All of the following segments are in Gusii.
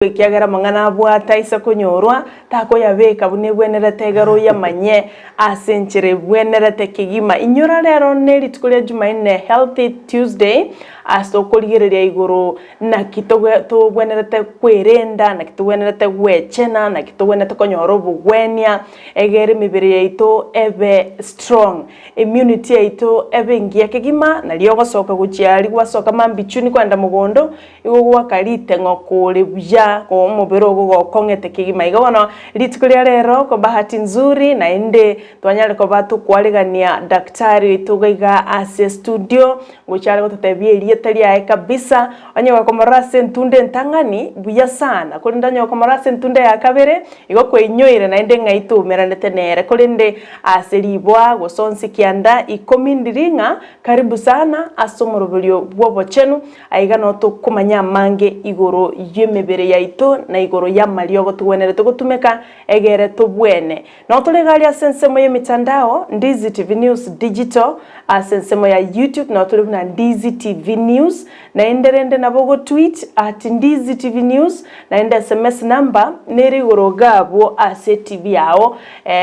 Ekiagera amang'ana abwate aise konyorwa, takoyabeka buna ebwenerete egere oyamanye ase enchera ebwenerete kegima. Inyora rero nerituko ria Jumaine, Healthy Tuesday, ase okorigereria igoro naki tobwenerete kwerenda, naki tobwenerete gwechena, naki tobwenerete konyora obogwenia, egere emebere yaito ebe strong, immunity yaito ebe engiya kegima, nario ogosoka gochia aria gwasoka mambia chuni kwenda mogondo, Igo goaka riteng'o kore buya, omobere ogo gokong'ete kegima. Igo bono rituko ria rero kwa bahati nzuri naende twanyare koba tokwaregania daktari oito iga iga ase estudio, ngocha are gototebia erieta riaye kabisa, onye gokomorora ase entunda entang'ani buya sana, korende onye gokomorora ase entunda ya kabere, igo kwainyoire naende ng'ai toumeranete nere. Korende ase riboa gose onsi kianda ikomi ndiri ng'a karibu sana ase omoroberio bw'obochenu. Aiga noo tokomanya amange igoro y'emebere yaito na igoro y'amariogo togwenerete gotumeka egere tobwene. Noo tore iga aria ase ensemo y'emitandao, Ndizi TV News Digital, ase ensemo ya YouTube noo tore buna Ndizi TV News, naende rende nabo ogotweet at Ndizi TV News, naende SMS number nere igoro iga abwo ase etibi yao.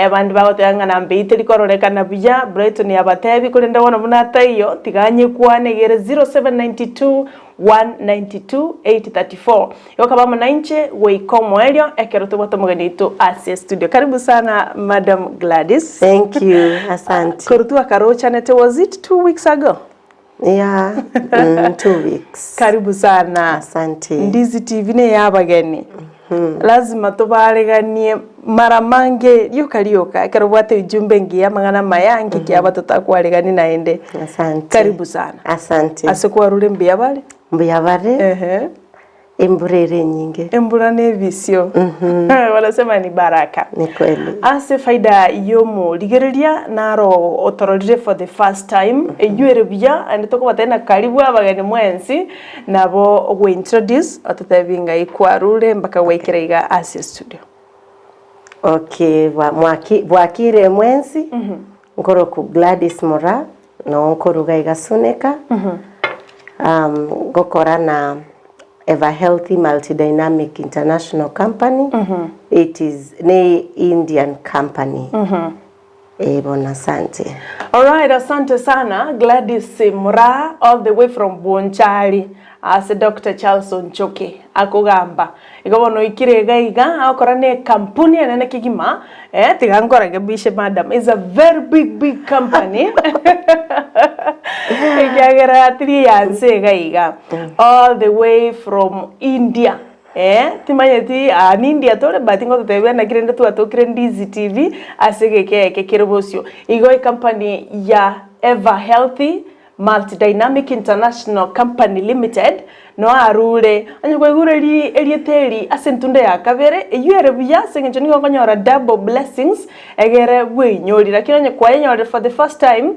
Abande bagoteba ng'a namba eyio teri kororekana buya, Brighton yabatebi, korende bono buna taiyo, tiga nyekwane egere 0792 192 834. Igo kaba amo nainche goika omoerio ekero tobwate omogeni oito ase estudio. Karibu sana Madam Gladys. Thank you, asante. Korwa twakarochanete was it 2 weeks ago? Yeah, 2 weeks. Karibu sana. Asante. Ndizi TV ne yabageni. Lazima tobareganie mara mange rioka rioka ekero obwate ujumbe engiya amang'ana amaya ange kiaba totakwaregani naende. Asante. Karibu sana. Asante. Ase kwarure mbuya bare? Mbuya bare. Ehe. Embura ere enyinge. Embura na ebisio. Wanasema ni baraka. Ni kweli. Ase faida y'omorigereria naro otororire for the first time eywo ere buya naende tokobatebia na karibu abageni mwensi nabo ogointroduce ototebie ng'ai kwarure mpaka gwaikera iga ase estudio. Okay, bwa- mwaki- bwakire mwensi nkoroku Gladys Moraa noo nkoruga iga Suneka ngokora na Ever Healthy Multidynamic International Company it is ne Indian company eh bono asante. Alright, asante sana Gladys Moraa all the way from Bonchari ase Doctor Charles Onchoke akogamba. Igo bono oikire iga iga agokora ne ekampuni enene kegima eh, tiga nkorekebishe madam, is a very big big company ekiagera tiri eyanse iga iga all the way from India eh, timanyeti aa ni India tore but ngototebia naki rende twatokire Ndizi TV ase egeka eke kere bosio. Igo ecompany ya Ever Healthy Multidynamic International Company Limited, noe arure, onye kwaigure ri erieta eri ase entunda ya kabere, eyio ere buya ase eng'encho nigo okonyora double blessings, egere bweinyorie. Lakini onye kwayenyorire for the first time,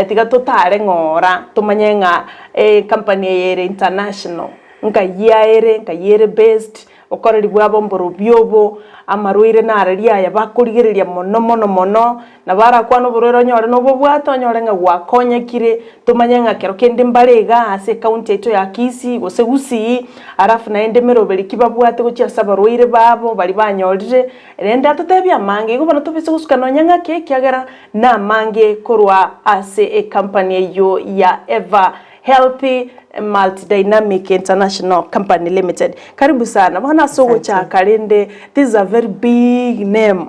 tiga totare ng'ora tomanye ng'a ecompany eye ere international, nkai ere, nkai ere based, Okoreri bwabo mborobio obo, amarwaire nararia aya bakorigereria mono mono mono, nabo arakwane oborwaire onyore nobobwate onyore ng'a gwakonyekire, tomanye ng'a kero kende mbare igaa ase ecounty yaito ya Kisii gose Gusii, alafu naende emeroberi ki babwate gochia ase abarwaire babo baria banyorire, rende atotebie amange. Igo bono tobise gosuka nonya ng'ake ekiagera namange korwa ase ecompany eyio ya Ever Healthy Multidynamic International Company Limited. Karibu sana. Bono ase ogochaka rende this is a very big name.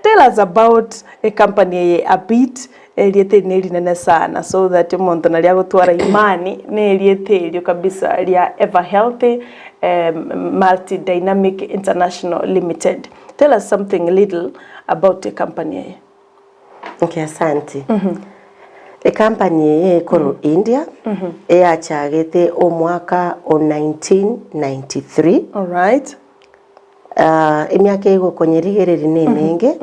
Tell us about ecompany eye a bit, erieta eri nerinene sana so that omonto nari agotwara imani na erieta erio kabisa ria Ever Healthy Multidynamic International Limited. Tell us something little about ecompany eye. Okay, asante. Ecompany eye ekorwa India, eyachagete omwaka o 1993. Alright. Ah, emiaka egokonyerigereria na emenge,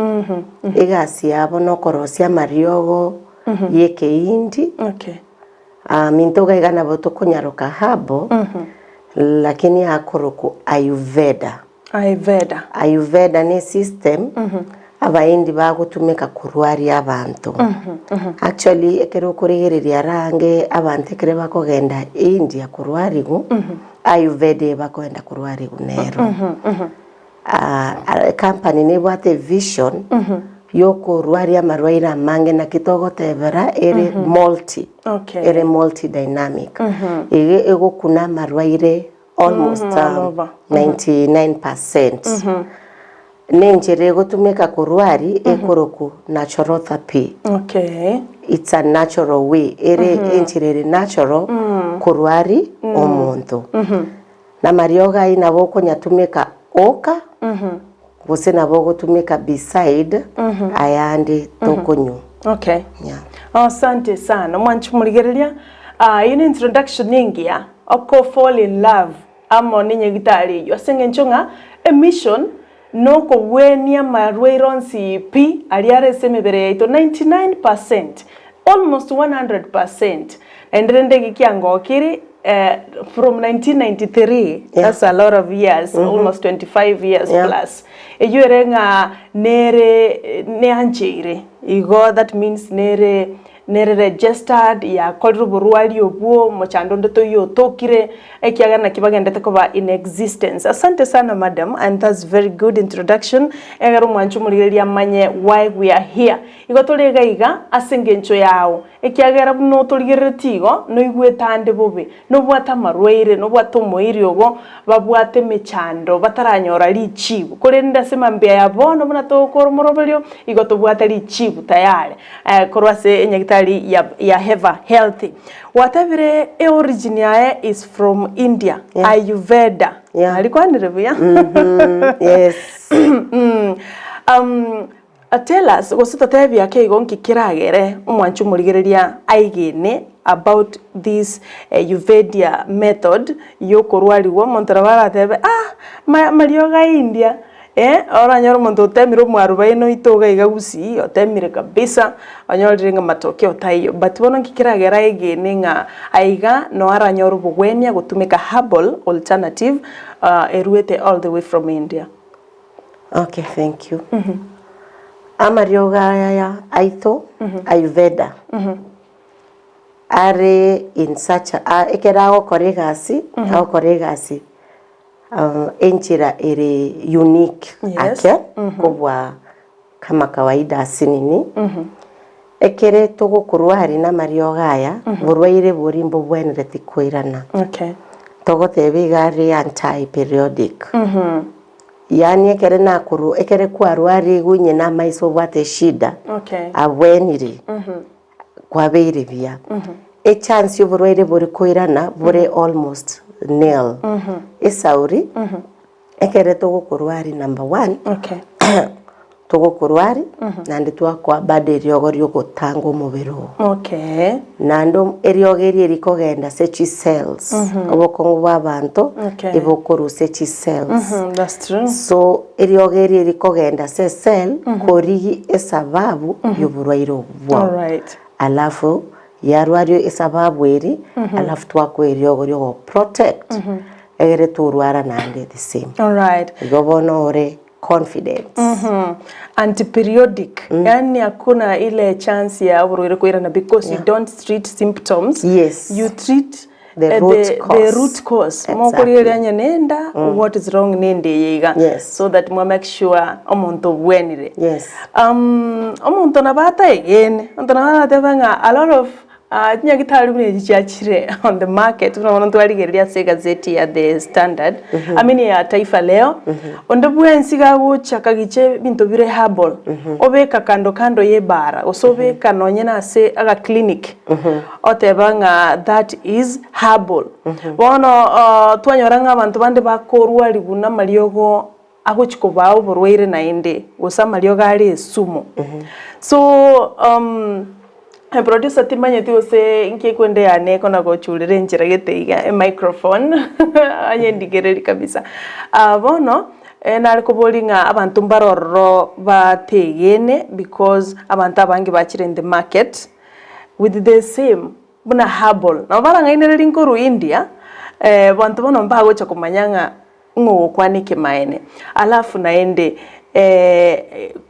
egasi yabo nokorosia amariogo ya ekeindi. Okay. Ah, minto iga iga nabo tokonyaroka herbal, lakini akorokwa Ayurveda. Ayurveda. Ayurveda ne system abaindi bagotumeka korwaria abanto. Actually ekero okorigereria ara ange abanto ekere bakogenda India korwarigwa, Ayurveda eye bakoenda korwarigwa nero. Ecompany nebwate evision yokorwaria amarwaire amange naki togotebera ere multi, Okay. ere multi dynamic. Iga egokuna amarwaire almost All over. 99%. Nenchera egotumeka korwari ekorokwa naturotherapy. Okay. It's a natural way, ere enchera ere natural korwari omonto. Namariogo ayio nabo okonyatumeka oka, gose nabo ogotumeka beside ayande tokonywa. Okay. Yeah. Asante sana mwanchi morigereria. Ah, eyio ne introduction engiya oko fall in love amo nenyagitari eyio ase eng'encho ng'a emission nokogwenia amarwaire onsi pi aria are ase emebere yaito 99 percent almost 100 percent naende rende eki kiangokiri from 1993 that's a lot of years almost 25 years plus eyio ere ng'a nere neancheire igo that means nere Nere registered, yakorire oborwari obwo, omochando onde toiyo otokire, ekiagera naki bagendete koba in existence. Asante sana madam and that's very good introduction, egere omwanchi omorigereria amanye why we are here. Igo tore iga iga ase engencho yao, ekiagera buna otorigereretie igo, noigwete ande bobe, nobwate amarwaire, nobwate omoiri ogo, babwate emechando bataranyora richibu, korende ase mambia ya bono buna togokora omoroberio, igo tobwate richibu tayari. Korwa ase enyagitari ya ya Heva Health. Gwatebire e origin yaye is from India, Yeah. Ayurveda. Yeah. Narikwanire buya? Yes. Um, tell us gose totebie ake igo nki keragere omwanchi omorigereria aigene about this Ayurvedia method yokorwariwa omonto nabo aratebe ah ma mariogo a India Eh, oranyore omonto otemire omwarubaini oito iga iga gusii, otemire kabisa, onyorire ng'a matokeo taiyo. But bono nki keragere aegene ng'a aiga noo aranyore obogwenia gotumeka herbal alternative eruete all the way from India. Okay, thank you. Amariogo aya aito, Ayurveda, are in such a, ekero agokora egasi, agokora egasi Enchera ere unique Yes. ake kobua kama kawaida ase nini, ekere togokorwaria namariogo aya, borwaire boria mbobwenereti koirana. Okay. Togoteba iga are anti periodic. Yaani ekere nakorwa ekere kwarwarigwe onye namaiso obwate eshida, Okay. abwenire, kwabeire buya. Echance y'oborwaire bori koirana bore almost nil. Esauri, ekere togokorwari number one, Okay. togokorwari naende twakoa bado eriogo riogotanga omobere oo. Okay. Naende eriogo erio erikogenda ase chicells, obokong'u bwa abanto Okay. ebokorusia chicells. That's true. So eriogo erio erikogenda ase ecell korigi esababu y'oborwaire obwo bwao. Alright. Alafu yarwario esababu eri alafu twakoa eriogo riogo protect egere torwara naende the same. Alright. Igo bono ore confident. Antiperiodic yaani hakuna ile chance ya oborwaire koirana because you don't treat symptoms Yes. you treat The eh, root the, the cause. root cause Exactly. mokorigereria onye nenda what is wrong nende eye iga Yes. so that mwa make sure omonto obwenire Yes. Um, omonto nabo ataegene omonto nabo aratebe ng'a a lot of ah, chinyagitari buna echi chiachire on the market buna bono ntwarigereria ase egazeti ya The Standard I mean ya Taifa Leo onde bwensi gagocha kagicha ebinto bire herbal obeka kando kando ya ebara gose obeka nonye na ase aga clinic Oteba ng'a that is herbal. Bono twanyora ng'a abanto bande bakorwarigwa namariogo agochi kobaa oborwaire naende, gose amariogo are esumu. So producer timanyeti gose nki ekwende yane ekona gochurera enchera gete iga emicrophone onye ndigereri kabisa. Bono nare koboria ng'a abanto mbare ororo bategene because abanto abange bachire in the market. with the same buna herbal. Nabo barang'ainererie nkorwa India, abanto bono mbagocha komanya ng'a ng'o ogokwana ekemaene. Alafu naende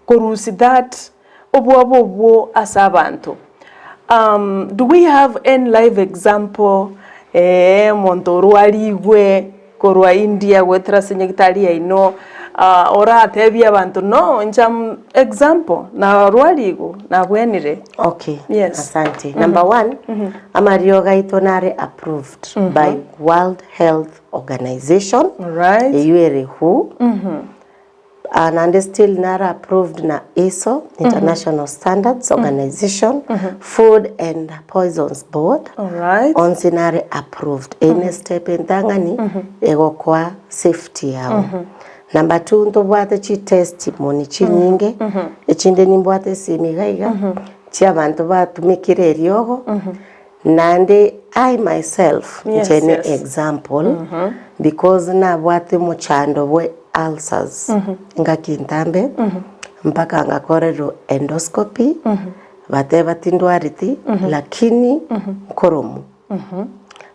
korusia that obwoba obwo ase abanto, do we have any live example? Ee, omonto orwarigwe korwa India goetera ase nyagitari yaino, oratebie abanto no inche am example, narwarigwe, nabwenire. Okay, Yes. asante. Number one, amariogo aito nare approved by World Health Organization, Alright. eyio ere WHO, Ah, naende still naro approved na ISO, International Standards Organization, Food and Poisons Board, Alright. onsi nare approved. Eye ne step entang'ani egokoa safety yao. Number two, ntobwate chitestimony chinyinge, echinde nimbwate esimi iga iga, chiabanto batumekire eriogo, Naende I myself Yes, inche ne yes. example because nabwate omochando bwe ulcers engaki entambe mpaka ngakorerwa endoscopy bateba tindwareti lakini nkoromu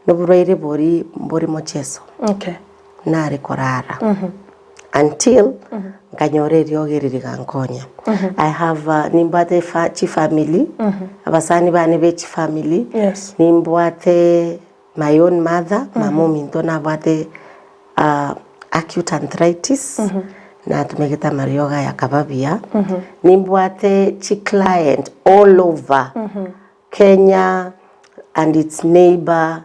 noborwaire boria mbori mocheso Okay. nare korara until nkanyora eriogi eri rigankonya. I have nimbwate efa chifamily, abasani bane be chifamily, Yes. nimbwate my own mother, mama ominto nabwate acute arthritis, natumegete amariogo aya akaba buya, nimbwate chiclient all over Kenya and its neighbour,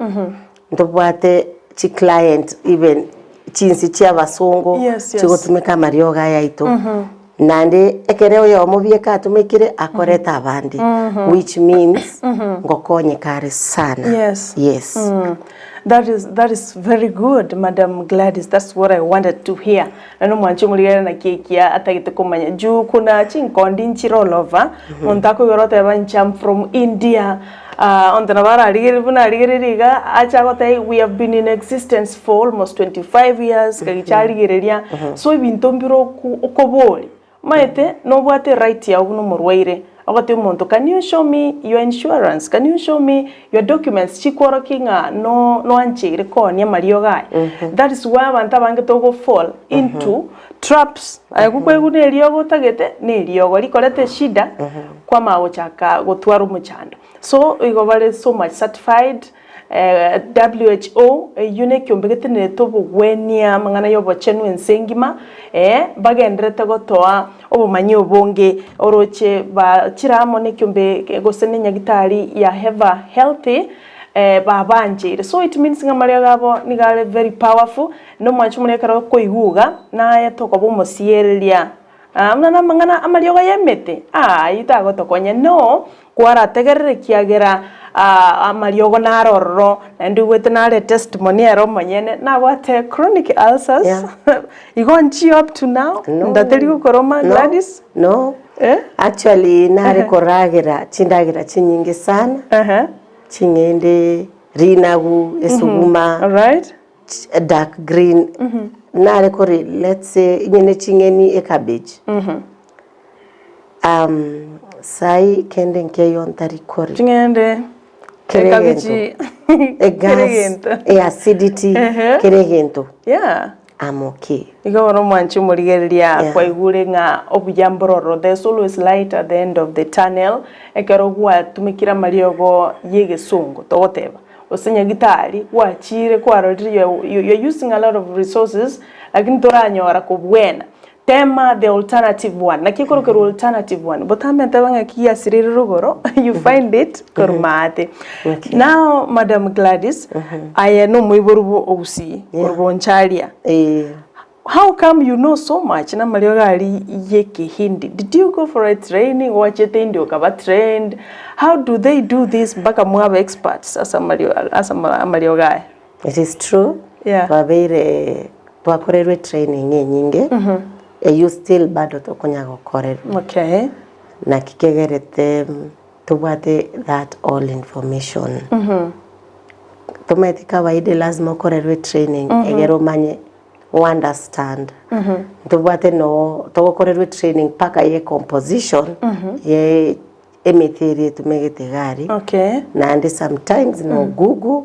ntobwate chi client even chinsi chia abasongo Yes, yes. chigotumeka amariogo aya aito. Naende ekere oyomo bieka atumekire akorete abande which means ngokonyeka are sana. Yes. Yes. That is, that is very good, Madam Gladys. That's what I wanted to hear. Naende omwanchi omorigereri naki ekiya atagete komanya. Juu kuna chinkondi nchire all over, monto akoigora oteba inche am from India, ah onto nabo ararigereria buna arigereria iga, ache agotebia we have been in existence for almost 25 years, kagicha arigereria, so ebinto mbire oku okoboria. Omanyete nobwate eright yao buna omorwaire, ogotebia omonto can you show me your insurance, can you show me your documents chikworokia ng'a no noancheire koonia amariogo aya. That is why abanto abange togo fall into traps, aye gokwaigwa na eriogo otagete, na eriogo rikoreta eshida, kwamanya gochaka gotwara omochando. So igo bare so much certified, WHO, eyio nekiombe getenerete obogwenia amang'ana y'obochenu ense engima, ee, bagendererete gotoa obomanyi obonge oroche bachire amo nekiombe gose ne nyagitari ya Heva Healthy, babancheire. So it means ng'a amariogo abo nigo are very powerful, na omwancho omonene ekero okoigwa iga, naye tokoba omosiereria. Buna namang'ana amariogo y'emete, ayio tagotokonya. No, kwarategerere ekiagera amariogo naro ororo, naende oigwete nare testimony ere omonyene, nabwate chronic ulcers, Yeah. igo nchiyo up to now, No. ndateri gokoroma No, Gladys? no. Eh? Actually nare koragera chindagera chinyinge sana, Ehe. ching'ende, rinagu, esuguma, Alright. dark green nare kore let's say onye ne ching'eni ecabbage sai kende nkeiyo ntari kori Ching'ende, Kere ekabichi, egento. kere egas egento. eacidity Ehe. kere egento Yeah. I'm okay. Igo bono omwanchi omorigereria Yeah. kwaigure ng'a obuya mbororo, there's always light at the end of the tunnel, ekero gwatumekire amariogo y'egesongo togoteba. Gose nyagitari gwachire kwarorire you are using a lot of resources lakini toranyora kobwena. Tema the alternative one, naki ekorokerwa alternative one, botambe ntebe ng'aki giasirire rogoro you find it korwa maate. Okay. Now Madam Gladys, aye nomoiboru bwo Ogusii, korwa Boncharia. Eh. How come you know so much namariogo aria yekehindi did you go for a training gwachete India okaba trained how do they do this mpaka mwaba experts ase amariogo aya. It is true Yeah. twabeire twakorerwe training enyinge eyio still bado tokonya gokorerwa Okay. naki kegerete tobwate that all information tomaeti kawaida lazima okorerwe training egere omanye o understand ntobwate no togokorerwa etraining mpaka ye composition ye emete eria etumegete iga aria Okay. naende sometimes no google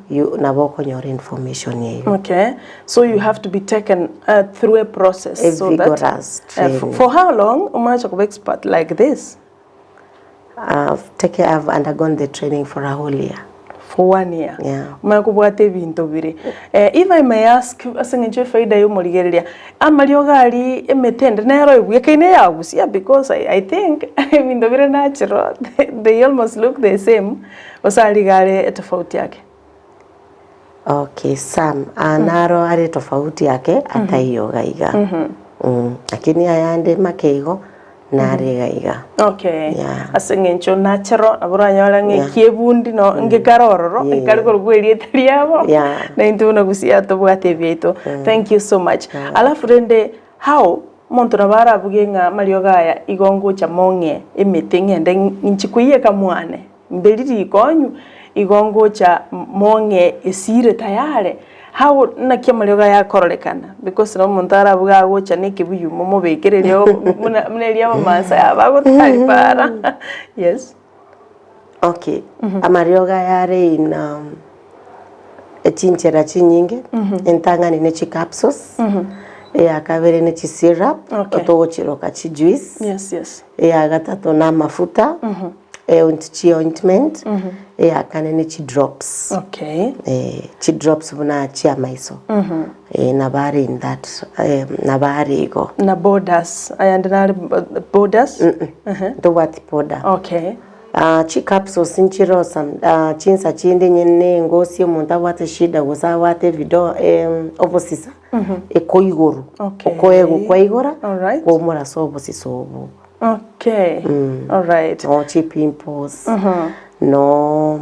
you nabo okonyora information eywo. Okay. So you have to be taken through a process A so that vigorous training. for how long omache koba expert like this? I've taken, I've undergone the training for a whole year. For one year. Yeah. Omanye kobwata ebinto bire. Eh, if I may ask, ase eng'encho efaida ya omorigereria, amariogo aria emete ende nero ebwekaine eyagusia because I, I think ebinto bire natural they almost look the same, gose aria iga are etofauti ake? Okay, some aya naro are tofauti ake ataiyo iga iga. Lakini ayande make igo nare iga iga. Okay. Yeah. Ase eng'encho natural nabo oranyore ng'a Yeah. eki ebundi no ngekare ororo, Yeah. ekare korokwa erieta riabo, Yeah. na intwe buna gusii tobwate ebiaito. Thank you so much. Alafu rende how omonto nabo arabuge ng'a amariogo aya igo ngocha mong'e emete ng'ende inchi koiyeka mwane. Mberi rikonyu, igo ngocha mong'e esire tayare. How naki amariogo aya akororekana? Because na omonto arabuge agocha na ekebuyu momobekere eriogo buna buna eria abamaasai aba bagotari para. Yes. Okay, amariogo aya are in chinchera chinyinge, entang'ani ne chicapsules, eya kabere ne chisyrup, Okay. togochiroka chijuice. Yes, yes. Eya gatato na amafuta, eoint chiointment, eya kane ne chidrops. Okay. Eh, chidrops buna chiamaiso. Eh, nabo are in that, eh, nabo are igo. Na borders, ayande nare borders? Ntobwati powder. Okay. Ah, chicapsules nchiroo some ah, chinsa chinde onye ne engosi omonto abwate shida gose abwate ebido em, obosisa, ekoigoro. Okay. Okoegwa kwaigora, Alright. kwaumora ase obosisa obwo. Okay. Alright. No chipimples, no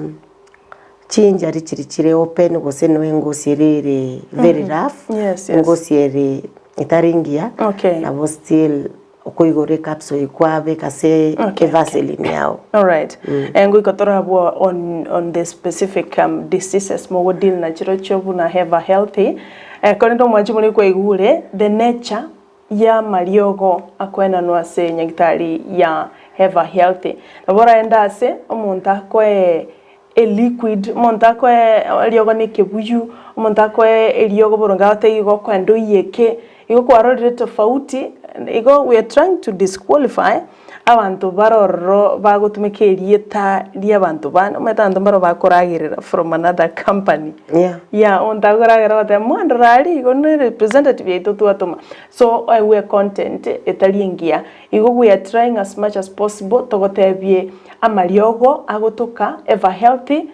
chinjari chiria chire open gose no engosi ere ere very rough, Yes, yes. engosi ere etari engiya, Okay. nabo still okoigora ecapsule eywo kwabeka ase Okay, evaseline yao. Alright. Mm. Ngoika torabwo on, on the specific um, diseases mogo deal na chirochio buna have a healthy. Eh, korende omwanchi more kwaigure the nature y'amariogo akoenanwa ase nyagitari ya have a healthy. Nabo oraende ase omonto akoe eliquid, omonto akoe eriogo na ekebuyu, omonto akoe eriogo boronge agotebi igo okoenda oiyeke, igo kwarorire tofauti, igo we are trying to disqualify abanto bare ororo bagotumeka erieta ria abanto bande, omanyete abanto mbaro bakoragerera from another company. Yeah. Yeah, omonto akoragerera ogoteba mwandora aria igo ne representative yaito twatoma. So oegwe econtent etari engiya. Igo we are trying as much as possible togotebie amariogo agotoka ever healthy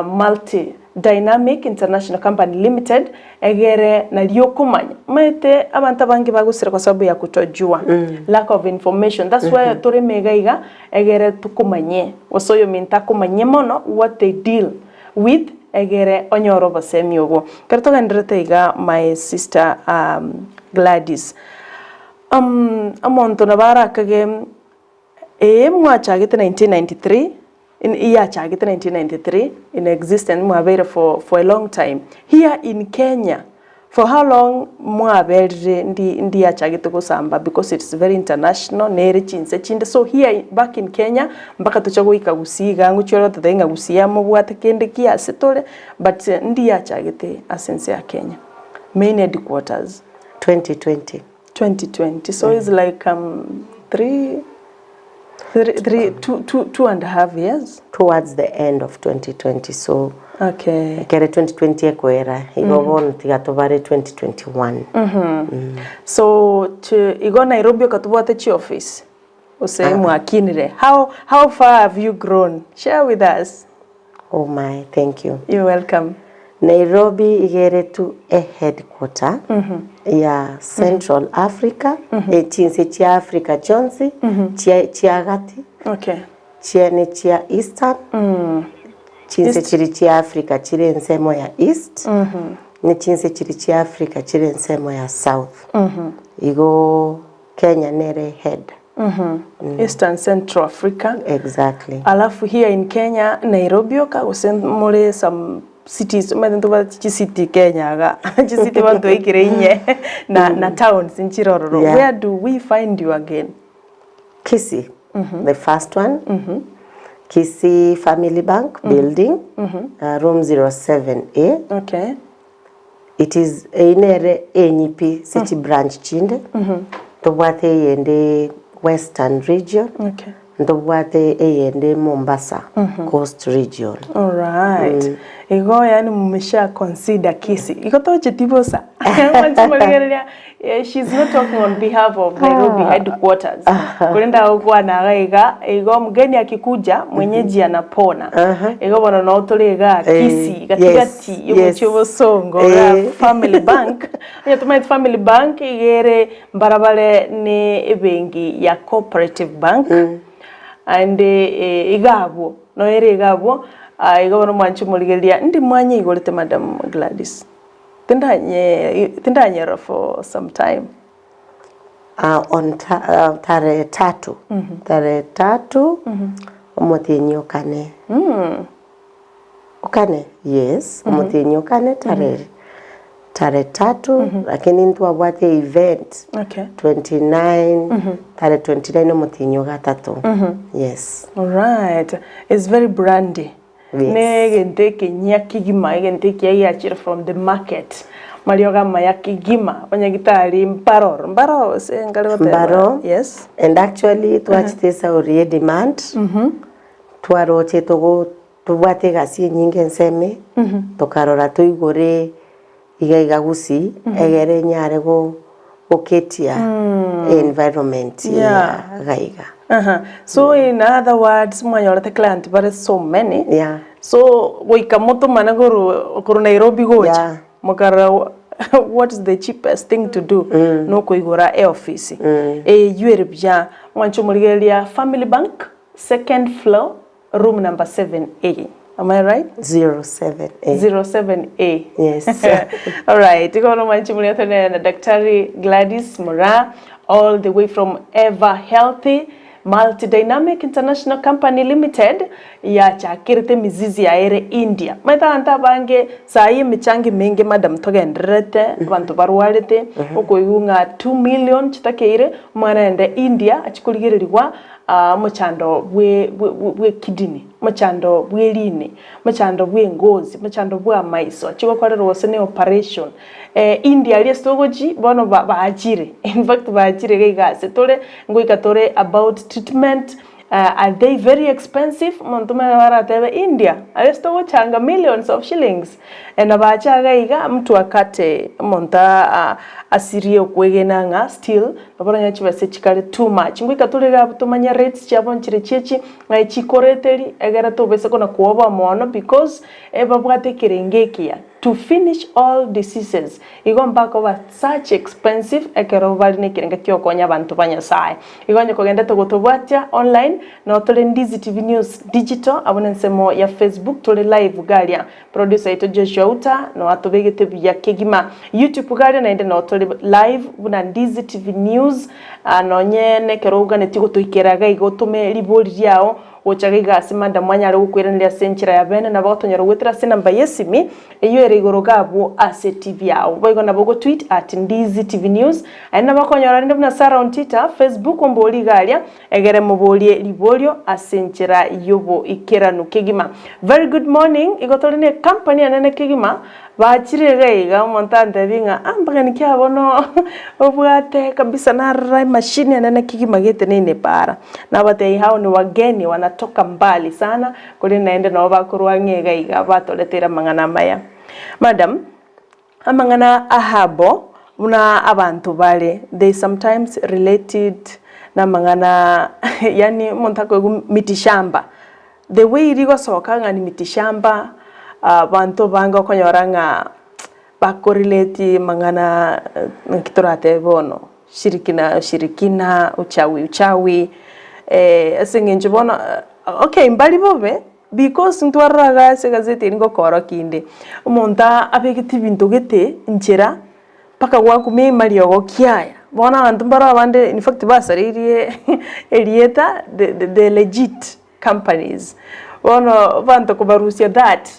multi dynamic international company limited egere nario okomanya. Omanyete abanto abange bagosira kwa sababu ya kutojua, lack of information that's why tore mega iga egere tokomanye gose oyominto akomanye mono what they deal with egere onyore obosemi obwo. Ekero togendererete iga my sister Gladys, Omonto nabo arakage, ee mwachagete 1993, iyachagete 1993 in existence mwabeire for for a long time. Here in Kenya, for how long mwaberire ndi ndiyachagete gosamba because it's very international nere chinse chinde so here back in Kenya mpaka toche goika Gusii iga ngochia ore gototebia ng'a Gusii amobwate kende ki ase tore but ndiyachagete ase ense ya Kenya, main headquarters. 2020. 2020 so it's like um, three, three, three, two, two, two and a half years towards the end of 2020 so okay ekere 2020 ekoera igo bono tiga tobare 2021 so to, igo nairobi okatobwate chioffice ose mwakinire how, how far have you grown share with us Oh my, thank you. You're welcome. Nairobi igere tu e headquarter ya Central Africa, e chinse chia Africa chionsi, chia chia gati, Okay. chia ne chia Eastern, chinse East. chiri chia Africa chire ensemo ya East, ne chinse chiri chia Africa chire ensemo ya South. Igo Kenya nere head. East and Central Africa. Exactly. Alafu here in Kenya, Nairobi oka gose more some cities omanyete ntobwate chicity Kenya iga chicity bono twaikire inye na na towns nchire ororo. Yeah. Where do we find you again? Kisii, the first one. Kisii Family Bank building, room 07A. Okay. It is eyio nere enyipi ase chibranch chinde, tobwate eyende Western region, Okay. Ntobwate eyende Mombasa Coast Region. Alright. Igo yaani mmesha consider Kisii. Igo tocheti bosa. Mwanche morigereria eh, she's not talking on behalf of Nairobi headquarters. Korende agokwana iga iga, igo mgeni akikuja mwenyeji anapona. Igo bono noo tore igaa Eh, Kisii yes, gatigati yomochie yes. obosongo igaa Eh. Family Bank. Onye tomaete Family Bank iga ere Mbarabare ne ebenki ya Cooperative Bank, aende iga abwo, noyo ere iga abwo, iga bono mwanche morigereria, ndi mwanyeigorete Madam Gladys? Tindanye tindanyerora for some time. On tarehe tatu, tarehe tatu omotienyi o kane, o kane? Yes, omotienyi o kane tarehe Tarehe tatu lakini ntwabwate event Okay. 29 tarehe 29 omotienyi o gatato yes Alright. It's very brandy. Yes. Ne egento ekenyia kegima, egento ekiya giachire from the market. Mariogo amaya kegima, abanyagitari mbaroro, mbaroo gose nkare goteba. Mbaro. Yes. And actually twachete esauri ye demand twaroche togo Tobwate egasi enyinge ensemo, tokarora toigore iga iga gusii, egere enyare goketia environment ya iga iga. Aha. So in other words, mwanyorete client bare so many, Yeah. so goika motomane korwa korwa Nairobi gocha, Yeah. mokarora what is the cheapest thing to do, nokoigora eofisi. Eywo ere buya, mwanche omorigereria Family Bank, second floor, Room number 7A. Am I right? 07A. 07A. Yes. All right. Iko no manchi muri atene na Daktari Gladys Mura all the way from Ever Healthy Multidynamic International Company Limited yachakirete mizizi yaere India. Maete abanto abange sahi emechango emenge madam togendererete abanto barwarete okoigwa ng'a 2 million chitakeire omwana aende India achie korigererigwa Omochando bw'ekidini, omochando bw'eriini, omochando bw'engozi, omochando bw'amaiso, achie gokorerwa gose ne operation. India aria ase togochia bono baachire, in fact baachire iga iga ase tore, ngoika tore about treatment, are they very expensive? Omonto omonyene nabo aratebe India, aria ase togochanga millions of shillings, nabache iga iga mtu akate omonto asirie okwegena ng'a still Nabo oranyore chibesa chikare too much. Ngoika tore iga abwo tomanye rates chiabo nchire chiachi, ng'ai chikoreteri, egere tobese kona kwoboa mono because ebabwate ekerengo ekiya to finish all diseases. Igo mbakoba such expensive ekero bare na ekerengo kia okonya abanto ba Nyasaye. Igo onye kogendete gotobwatia online, nabo tore Ndizi TV News Digital abwo na ensemo ya Facebook tore live iga aria. Producer oito Joshua Uta no atobegete buya kegima. YouTube garia naende no tore live buna Ndizi TV News nonye nekero oganetie gotoikera iga iga otome ribori riao gocha iga iga ase madam anyare gokoiraneria ase enchera ya bene nabo ogotonyora goetera ase enamba ya esimi eyio ere igoro iga abwo ase TV yao. Boigo nabo ogo tweet at Ndizi TV News aye nabo okonyora rende buna Sarah Ontita Facebook ombori iga aria Egere moborie riborio ase enchera y'oboikeranu kegima. Very good morning, igo tore ne company enene kegima, bachire iga iga omonto antebie ng'a ah mpaka nki abwo no obwate kabisa narora emachine enene kegima geteneine para. Nabatebia hao ni wageni wanatoka mbali sana, korende naende nabo bakorwa ang'e iga iga batoreteire amang'ana amaya. Madam, Amang'ana a Ahabo buna abanto bare, they sometimes relate it namang'ana yaani omonto akoigwa miti shamba, the way rigosoka ng'a ni miti shamba, abanto abange okonyora ng'a bakorelate amang'ana naki toratebe bono, shirikina shirikina, uchawi uchawi, ase eng'encho bono okay mbari bobe. Because ntwarora iga ase egazeti eri ngokorokia inde, omonto abegete ebinto gete nchera mpaka gwakumia amariogo kiaya. Bono abanto mbaro abande in fact basareirie erieta the the legit companies. Bono abanto kobarusia that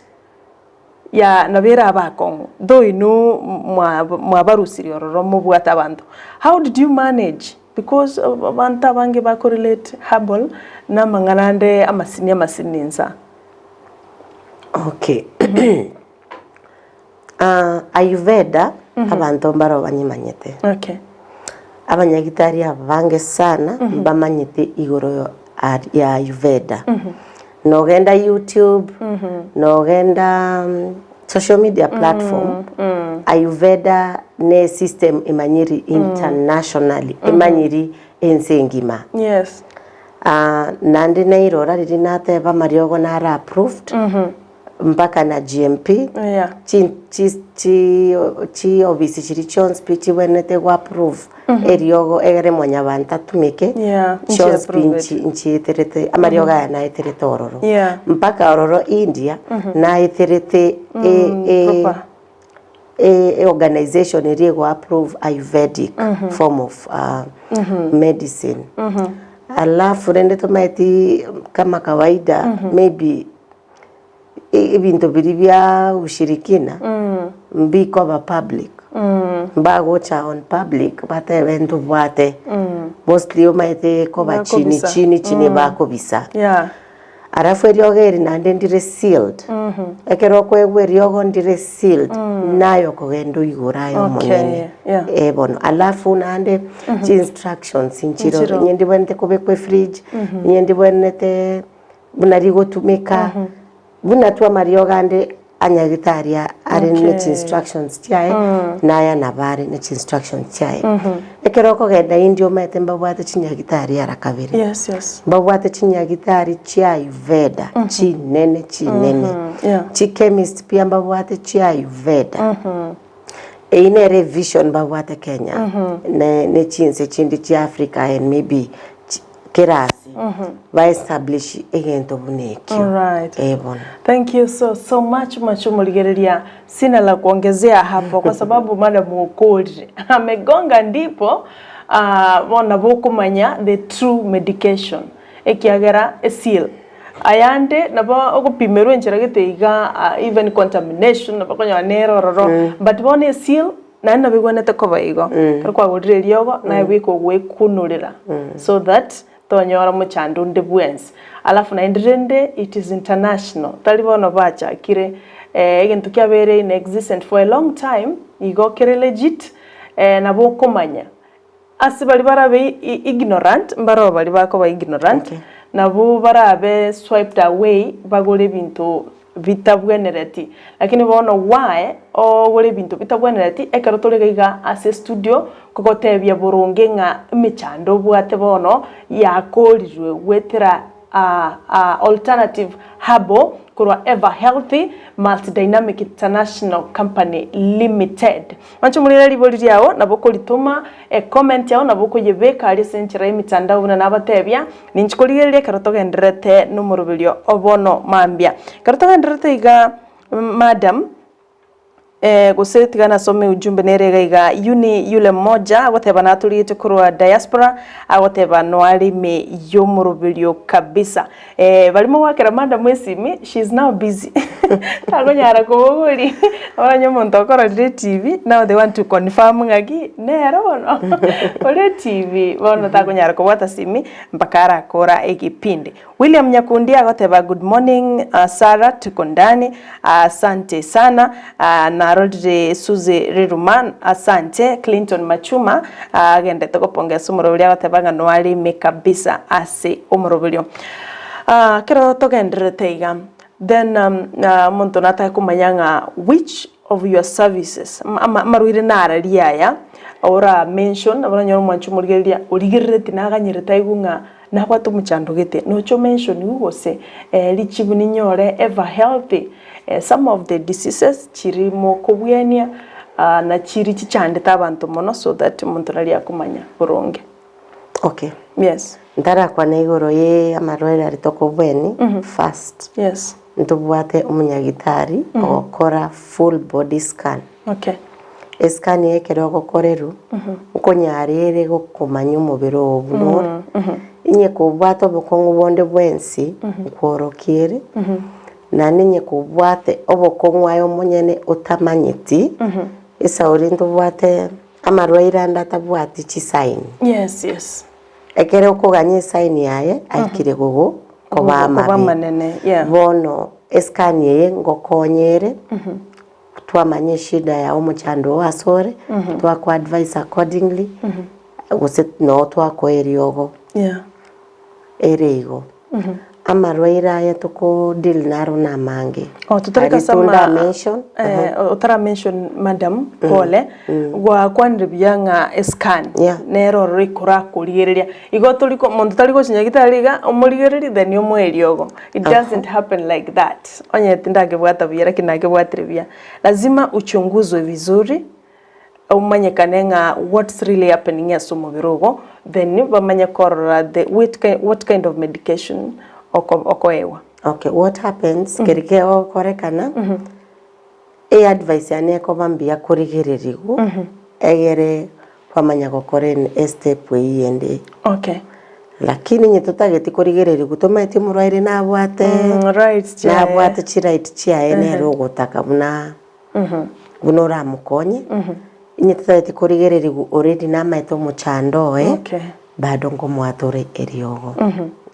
ya nabo erabe akong'u, though inwe mwa mwabarusirie ororo mobwate abanto. How did you manage? Because abanto abange bakorelate herbal na amang'ana ande amasini amasini insa. Okay. Ah, Ayurveda abanto mbaro banyemanyete. Okay. Abanyagitari abange sana mbamanyete igoro yo. Ya Ayurveda. Nogenda YouTube, nogenda social media platform, Ayurveda ne system emanyiri internationally, emanyiri ense engima. Yes. Ah, naende nairora riria nateba amariogo naro approved, mpaka na GMP, Yeah. chi chi chi chiofisi chiria chionsi pi chibwenerete go approve eriogo egere mwanyabanto atumeke, Yeah, nchi chionsi pi approve it. nchi nchieterete amariogo aya naeterete ororo. Yeah. Mpaka ororo India, naeterete e e Proper. e e organization eria ego approve Ayurvedic form of medicine. Alafu rende tomaeti kama kawaida maybe ebinto biria bia ushirikina mbikoba public, mbagocha on public batebe ntobwate, mostly omanyete koba chini Bakobisa. chini chini bakobisa. Yeah. Alafu eriogo eri naende ndire sealed, ekero okoegwa eriogo ndire sealed, naye okogenda oigure aye Okay, omonyene, yeah. eh bono. Alafu naende chi instructions nchire Nchiroo. onye ndibwenerete kobekwa efridge, onye ndibwenerete buna rigotumeka, buna tu amariogo ande anyagete aria are ne Okay. chi-instructions chiaye, naya nabo are ne chi-instructions chiaye. Ekero okogenda India omanyete mbabwate chinyagitari ara kabere. Yes, yes. Mbabwate chinyagitari chia Ayurveda chinene chinene. Yeah. Chichemist pia mbabwate chia Ayurveda. Eyio nere evision mbabwate Kenya, ne ne chinse chinde chia Africa and maybe chi kera ase, ba establish egento buna ekio. Alright. Eh bono. Thank you so so much much omorigereria sina la kuongezea hapo kwa sababu madam okorire amegonga ndipo ah, bono nabo okomanya the true medication ekiagera eseal ayande nabo ogopimerwa enchera gete iga ah, even contamination nabo okonyora nere ororo but bono eseal Naende nabigwenerete koba igo, ekero kwagorire eriogo, naye bweka ogwekunurera, so that tonyora mochando onde bwensi. Alafu naende rende it is international, tari bono bachakire egento kiabeire in existent for a long time, igo kere legit, nabo okomanya. Ase baria barabe ignorant, mbaroo baria bakoba ignorant, Okay. nabwo barabe swiped away bagore ebinto bitabwenereti. Lakini bono why ogore ebinto bitabwenereti ekero tore iga iga ase estudio kogotebia boronge ng'a emechando obwate bono yakorirwe goetera Alternative Herbal korwa Ever Healthy Multidynamic International Company Limited. Manche omorere ribori riao nabo okoritoma ecomment yao nabo okoyebeka aria ase enchera y'emitandao buna nabatebia, ninchi korigereria ekero togendererete nomoroberio o bono mambia. Ekero togendererete iga madam, gose tiga nasome ujumbe nere iga iga, Yuni yule mmoja agoteba natorigetie korwa diaspora, agoteba noare ime y'omoroberio kabisa. Baria mogoakera madam esimi, she is now busy takonyara kobogoria oranye omonto okororire etv now they want to confirm ng'aki nere bono ore etv bono takonyara kobwata simi mpaka arakora egepindi. William Nyakundi agoteba good morning Sarah tuko ndani asante sana narorire Suzy Riruma asante Clinton Machuma agendete gopongesa omorobori agoteba ng'a noare ime kabisa ase omoroberio. Ekero togendererete iga, then omonto natake komanya ng'a which of your services, amarwaire nararia aya ora mention, nabo oranyore omwanchi omorigereria origerereti naganyerete aigwe ng'a nabwate omochando gete, nocha o mention igo gose richibu ninyore ever healthy, some of the diseases chiri mokobwenia na chiri chichandete abanto mono so that omonto nari akomanya boronge. Okay. Yes. Ntarakwana igoro ye amarwaire aria tokobweni first Yes. ntobwate omonyagitari ogokora full body scan. Okay. Escan eye ekero ogokorerwa nkonyara ere gokomanya omobere oo buna ore. Onye kobwate obokong'u bonde bwensi nkworokia ere, naende onye kobwate obokong'u aye omonyene otamanyeti, esauri ntobwate Amarwaire ande atabwati chisaini. Yes, yes. Ekero okoganya esaini yaye aikire gogo koba Koba amabe. amanene, yeah. Bono escan eye ngokonya ere, twamanya eshida yao omochando oo ase ore, twako advise accordingly, gose noo twakoa eriogo. Yeah. Ere igo. Amarwaire aya toko deal naro namange. Oh, totari Aria kasama tonda mention, eh, otara mention madam pole gwakwanire buya ng'a escan Yeah. nere ororo ikorakorigereria igo tori ko monto tari gochia nyagitari iga omorigererie then omoe eriogo it doesn't happen like that onye tindakebwata buya lakini nakebwatire buya lazima uchunguzwe vizuri Omanyekane ng'a what's really happening ase omobere ogo, then bamanye korora the what what kind of medication oko okoegwa. Okay, what happens keri kegokorekana, e advice yane ekoba mbuya korigererigwa egere kwamanya gokora ene estep eywo ende. Okay. Lakini onye totageti korigererigwa tomaeti omorwaire nabwate Rights chiaye. nabwate chiright chiaye nere ogotaka buna. Buna oramokonye, inye totagete korigererigwa already namaete omochando oye, Okay. bado nkomoatore eriogo.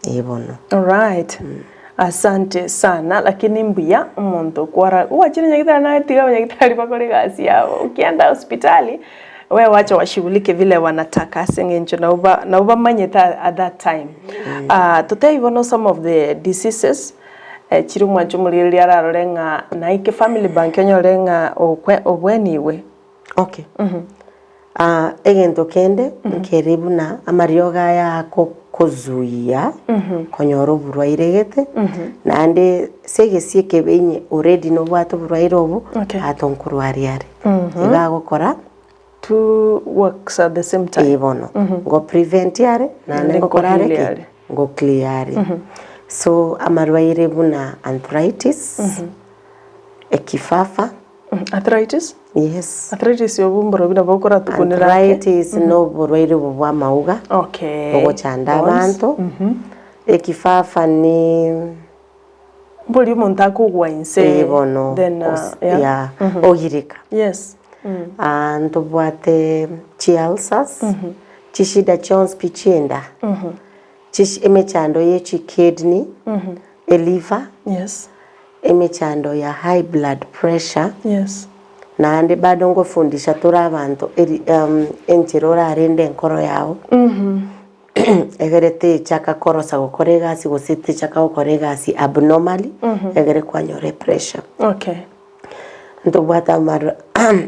Ee bono. Alright. Asante sana lakini mbuya omonto kwara gwachire nyagitari naye tiga abanyagitari bakore egasi yabo ukienda hospitali we wacha washughulike vile wanataka ase eng'encho nabo ba nabo bamanyete at that time. Ah totebie bono some of the diseases Chire omwancho omorigereria ararore ng'a naike family bank onyore ng'a okwe obwenigwe. Okay. Ah, egento kende nkeri buna amariogo aya agokozuia konyora oborwaire gete, naende ase egesie ekebe inye already nobwate oborwaire obo, Okay. ato nkorwaria are. Iga agokora. Two works at the same time. Ee bono, ngo prevent are naende Naende ngokora are ngo heal ki? are. Ngo clear are. So amarwaire buna arthritis, ekifafa, Arthritis? yes. Arthritis obo mborobi nabo okoratukunera ake? Arthritis na oborwaire obo bwa amauga, Okay. bogochanda Bones. abanto. Ekifafa ni Mbori omonto akogwa inse Ee bono then uh, os- yeah. yeah, ogireka. Yes. Ah, ntobwate chiulcers, chishida chionsi pi chienda, Chish- emechando ye chikidney, eliver, Yes. emechando ya high blood pressure, Yes. naende bado ngofundisha tore abanto eri um, enchera orarende enkoro yao. Egere techaka korosa gokora egasi gose techaka gokora egasi abnormally, egere kwanyora epressure. Okay. Ntobwate amar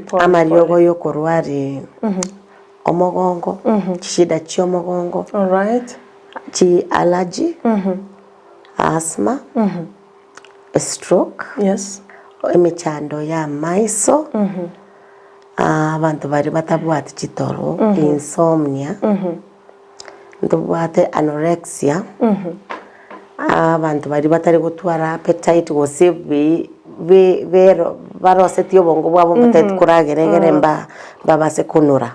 Pole, amariogo pole. ya okorwaria omogongo, chishida chia omogongo, Alright. chi allergy, asthma, stroke, Yes. emechando ya amaiso, abanto baria batabwati chitoro, insomnia, ntobwate anorexia, abanto baria batari gotwara appetite gose be be bero barosetie obongo bwabo mbatageti koragera egere mba mbabase konora.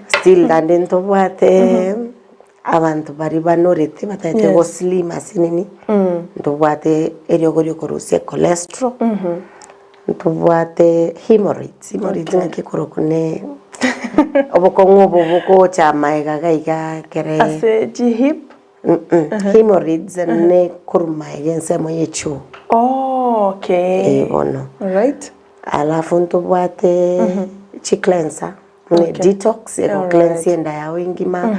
Still naende ntobwate abanto baria banorete batagete Yes. go slim ase nini, ntobwate eriogo riokorusia cholesterol, ntobwate hemorrhoids, hemorrhoids Okay. ng'aki ekorokwa ne obokong'u obo bogocha amaega iga iga ekere Ase chihip. Hemorrhoids ne korwa maega ensemo ye choo. Oh, okay. Ee bono. Alright. Alafu ntobwate chi cleanser buna Okay. detox ego Alright. cleanse enda yao engima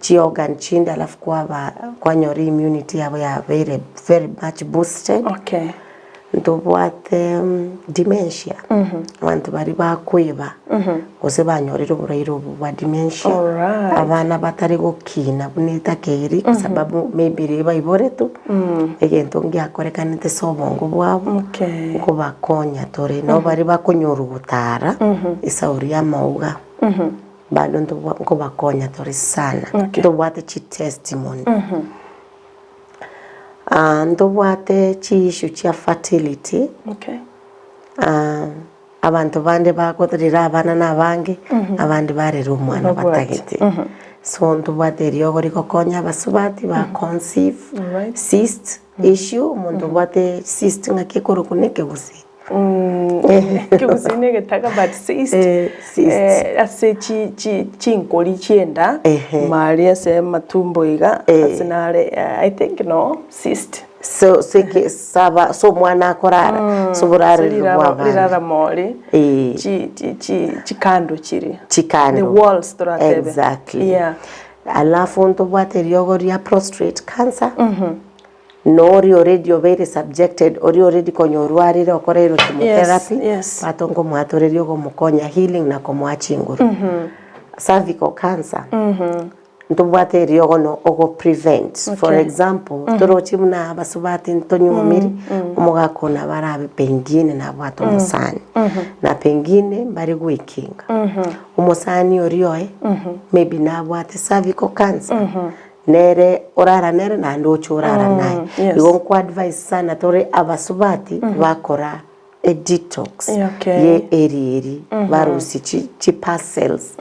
chi organ chinde alafu kwaba kwanyora immunity yabo yabeire very much boosted. Okay. Ntobwate dementia abanto baria bakoeba gose banyorire oborwaire obo bwa dementia Alright. abana batari gokina buna etakeiri kwa sababu maybe riria baiboretwe egento ngiakorekanete ase obongo bwabo Okay. nkobakonya tore nabo baria bakonyorwa gotara esauri ya amauga bado ntobwa nkobakonya tore sana Okay. ntobwate chitestimony. Ntobwate chiissue chia fertility, Okay. abanto bande bagotorera abana na abange, abande barera omwana Babwate. batagete. So ntobwate eriogo rigokonya abasubati ba conceive, Alright. cyst issue, omonto obwate cyst ng'aki ekorokwa na ekegusii? Ekegusii na egetaka but cyst, Eh, cyst. eh, ase chi chi chinkori chi'enda, Ehe. mari ase amatumbo iga, Eh. ase nare I think no cyst. So so eke saba so omwana akorara, so oborarereri bwa abana. Rirara mori, Eh. chi chi chi chikando chiria. Chikando. The walls toratebe. Exactly. Yeah. Alafu ntobwate eriogo ria prostrate cancer, na oria already obeire subjected, oria already konya orwarire okoreirwe chemotherapy, Yes, yes. bato nkomoatora eriogo omokonya healing na komoa chinguru. Cervical cancer, ntobwate eriogo no ogo prevent. For Okay. example, toroche buna abasubati ntonyuomiri, omogaka one nabo arabe pengine nabwate omosani, na pengine mbare goekinga. Omosani oria oye, maybe nabwate cervical cancer, nere orara nere naende oche orara naye. Yes. Igo nko advise sana tore abasubati bakora e detox Okay. ye erieri barusie chi chi parcels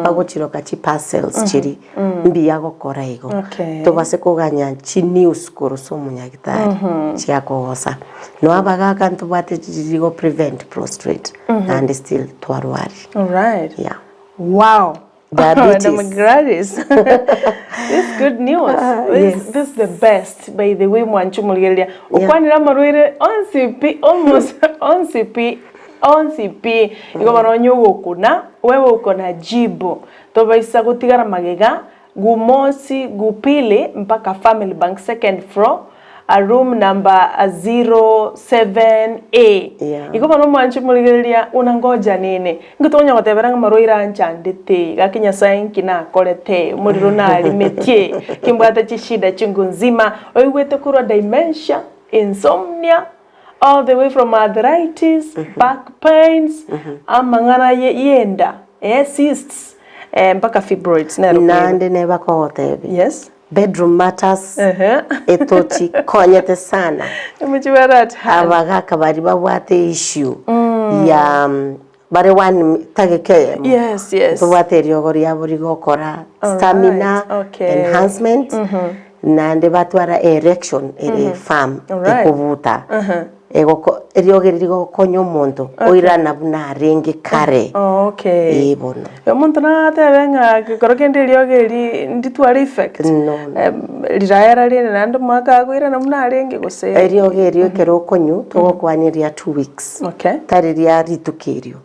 bagochiroka chi parcels chiri mbuya gokora igo. Okay. Tobase koganya chi news korwa ase omonyagitari chiakogosa. No abagaka ntobwate chiri go prevent prostrate naende still twarwari. Alright. Yeah. Wow. Diabetes. Madam Gladys. This good news. This, yes. this is the best by the way mwanchu morigereria. Okwanire amarwaire onsi pi almost onsi pi onsi pi. Igo bono onye ogokuna wewe uko na jibu. Tobaisa gotigara magega Gumosi Gupili mpaka Family Bank second floor a room number 07A. Yeah. Igo bono omwanchi morigereria unangoja nini? Inki tokonya gotebera ng'a amarwaire anchandete, gaki Nyasaye nki nakorete, omorero narimetie, kimbwate chishida chingu nzima, oigwete korwa dementia, insomnia, all the way from arthritis, back pains, amang'ana ye yenda, eh, cysts, eh, mpaka fibroids nero kweba. Naende nebakogotebia Yes. bedroom matters Ehe. etochikonyete sana Emochibara at hand. abagaka baria babwate issue ya bare one tageka eyemo Yes, yes. ntobwate eriogo riabo rigokora Alright, stamina okay. enhancement naende batwara erection ere firm Alright. ekobuta egoko eriogo eri rigokonya omonto oirana buna arenge kare Oh, okay. eh bono. Omonto natebe ng'a gekoro kende eriogo eri nditware effect? No, no. Em, riraera rende naende omwaka akoirana buna arenge gose? Eriogo erio ekero okonywa togokwania ria two weeks. Okay. Tari ria rituko erio.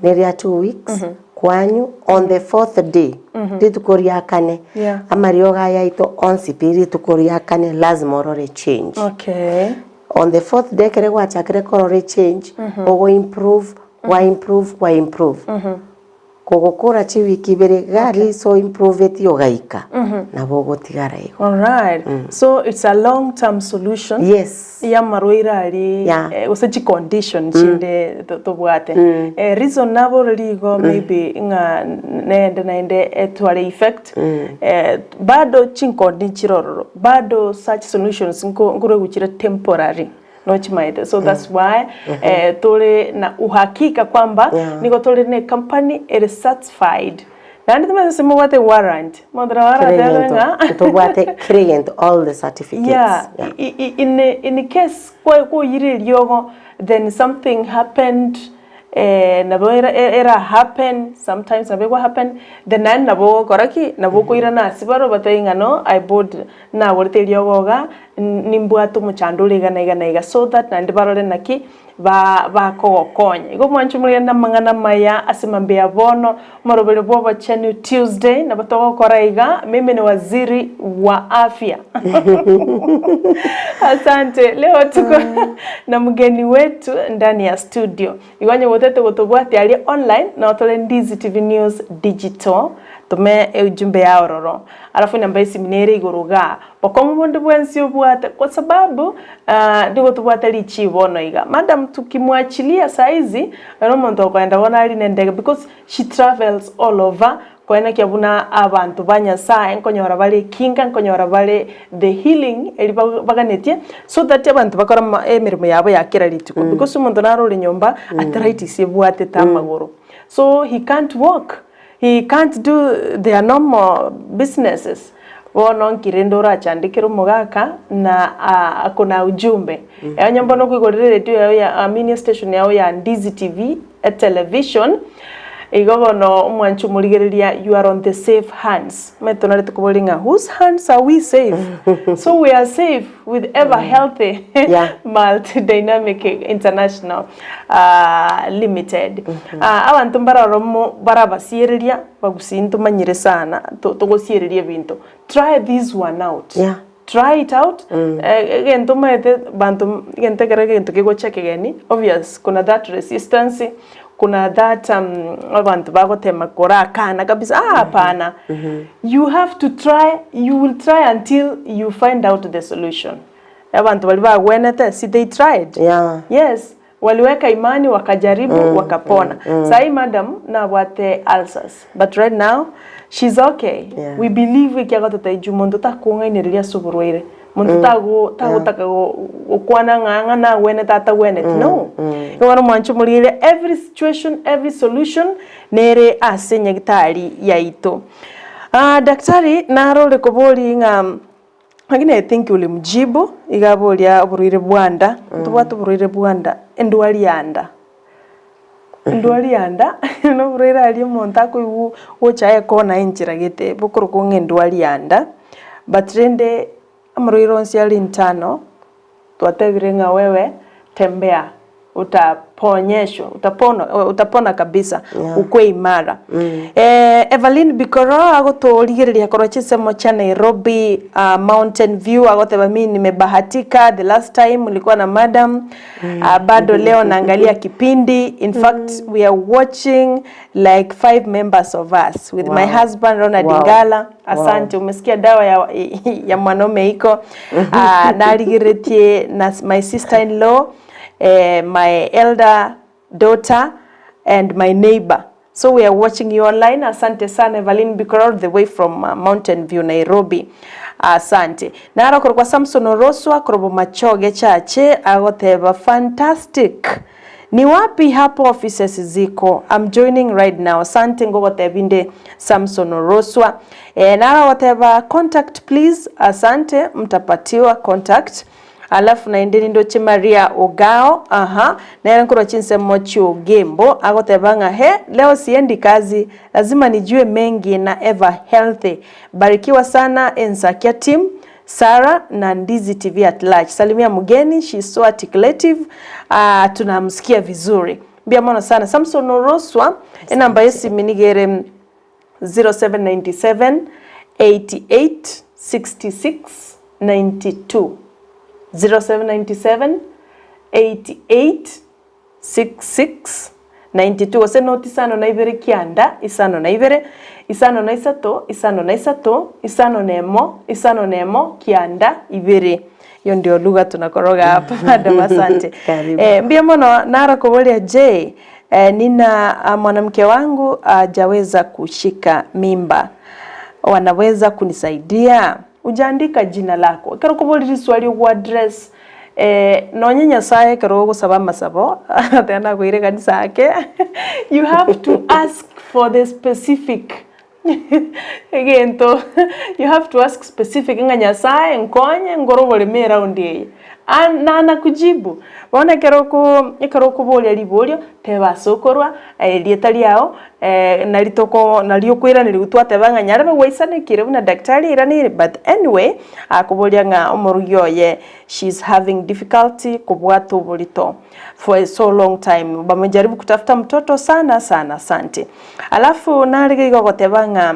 Neria two weeks kwanywa on the fourth day rituko ria kane Yeah. amariogo aya aito onsi pi rituko ria kane lazima orore change. Okay. On the fourth day ekere gwachakire korora echange, ogo improve, gwa improve, gwa improve. Kogokora chiwiki ibere gari ase o improveti ogaika, nabo ogotigara igo. Alright. So it's a long term solution. Yes. Y'amarwaire aria Yeah. eh, gose chicondition chinde to- tobwate. Eh, reason naborori igo maybe ng'a nende naende etware effect. Eh, bado chinkondi nchire ororo, bado such solutions nko nkorwegwa chire temporary nochimaete so that's why eh, tore na uhakika kwamba Yeah. nigo tore na ecompany ere certified naende tomanyete ase mobwate warrant monto nabo Kera aratebe egento, ng'a ntobwate kera egento all the certificates. yeah, Yeah. i- i- in, in case kwa- kwaoyire eriogo then something happened Eh, nabo era era happen sometimes nabo egwa happen then naende nabo ogokora ki? Nabo okoirana ase bare obatebie ng'a no I bought nagorete eriogo iga nimbwate omochando ore iga na iga na iga so that naende barore naki ba bakogokonya. Igo mwanche morende amang'ana amaya ase mambia ya bono, omoroberi bwa obochenu Tuesday nabo togokora iga, mimi ni waziri wa afya Asante leo tuko na mgeni wetu ndani ya studio igo onye gotete gotobwatia aria online nabo tore Ndizi TV News Digital tome ujumbe yao ororo alafu enamba ya esimi nere igoro igaa bokong'u bonde bwensi obwate kwa sababu nigo tobwate richibu bono iga madam tukimwachilia saizi ere omonto okoenda bono aria na endege because she travels all over Koenekia buna abanto ba Nyasae nkonyora bare ekinga, nkonyora bare the healing eria baganetie, so that abanto bakore ama emeremo yabo ya kera rituko. Because omonto naro ore nyomba, arthritis ebwatete amagoro, so he can't walk, he can't do their normal businesses. Bono nki rende orachandekere omogaka na ako na ujumbe. Onye mbono okoigorera eredio yao ya I mean estation yao ya Ndizi TV, etelevision. Igo bono omwanchi omorigereria you are on the safe hands. Omanyete tonarete koboria ng'a whose hands are we safe? So we are safe with ever healthy Yeah. Multi Dynamic International ah, Limited. Ah, abanto mbaroro mo barabasiereria bagusii ntomanyire sana to- togosiereria ebinto. Try this one out. Yeah. Try it out, egento omanyete banto egento ekero egento kegocha ekegeni, obvious kuna that resistance, kuna that abanto bagotema korakana kabisa ah hapana, you have to try, you will try until you find out the solution. Abanto baria bagwenete, see they tried, Yeah. yes. Waliweka imani wakajaribu wakapona. Sahi madam nabwate ulcers but right now she's okay. Yeah. We believe ekiagototebia juu monto takong'ainereria ase oborwaire. Monto tago tagotaka go gokwana ng'a ng'a nagwenete atagweneti no. Igo bono mwanche omorigereria every situation every solution nere ase nyagitari yaito. Ah daktari narore kobori ng'a Lakini I think ulimjibu, iga aboria oborwaire bwa nda, ntobwate oborwaire bwa nda, endwari ya nda. Endwari ya nda, na oborwaire aria omonto akoigwa gocha ekona enchera gete, bokorokwa ng'a endwari ya nda, but rende amarwaire onsi are intano, twatebire ng'a wewe tembea. Utaponyeshwa, utapona, utapona kabisa, Yeah. ukwe imara. Eh, Evelyn Bikoro agotorigereria korwa chinsemo chia Nairobi uh, Mountain View agoteba mi nimebahatika the last time nilikuwa na madam uh, bado leo naangalia kipindi in fact we are watching like five members of us with my Wow. husband Ronald Wow. Ngala asante umesikia dawa ya, ya mwanaume iko uh, narigeretie na my sister in law eh, my elder daughter and my neighbor. So we are watching you online. Asante sana Evelyn Bikoro all the way from uh, Mountain View, Nairobi. Asante. Naro korwa Samson Oroswa korobo Machoge Chache agoteba fantastic. Ni wapi hapo offices ziko? I'm joining right now. Asante ngogotebinde Samson Oroswa. Eh, naro agoteba contact please. Asante mtapatiwa contact. Alafu naende nindoche Maria Ogao, aha, nere nkorwa chinsemo chi'Ogembo, agoteba ng'a he, leo siendi kazi, lazima nijue mengi na ever healthy. Barikiwa sana Ensakia team, Sarah na Ndizi TV at large. Salimia mgeni, she is so articulative, ah, tunamsikia vizuri. Mbuya mono sana. Samson Oroswa, enamba y'esimi nigo ere 0797 88 66 92 0797 88 66 92 gose noti isano na ibere kianda isano na ibere isano na isato isano na isato isano na emo isano na emo kianda ibere hiyo ndio lugha tunakoroga hapa madam asante Karibu. eh, mbuya mono narakoboria je Nina mwanamke wangu hajaweza kushika mimba, wanaweza kunisaidia? Hujaandika jina lako. Ekero okoboria riswali ogo address nonye Nyasaye ekero ogosaba amasabo tena nakoire ekanisa ake you have to ask for the specific egento you have to ask specific ng'a Nyasaye nkonye nkore oboremo eround eye na anakujibu. Bono ekero oko ekero okoboria riborio teba ase okorwa erieta riao nari toko nari okoiraneria twateba ng'a nyarebe gwaisanekire buna daktari airaneire but anyway akoboria ng'a omorugi oye she is having difficulty kobwata oborito for a so long time bamejaribu kutafuta mtoto sana sana asante. Alafu narige iga ogoteba ng'a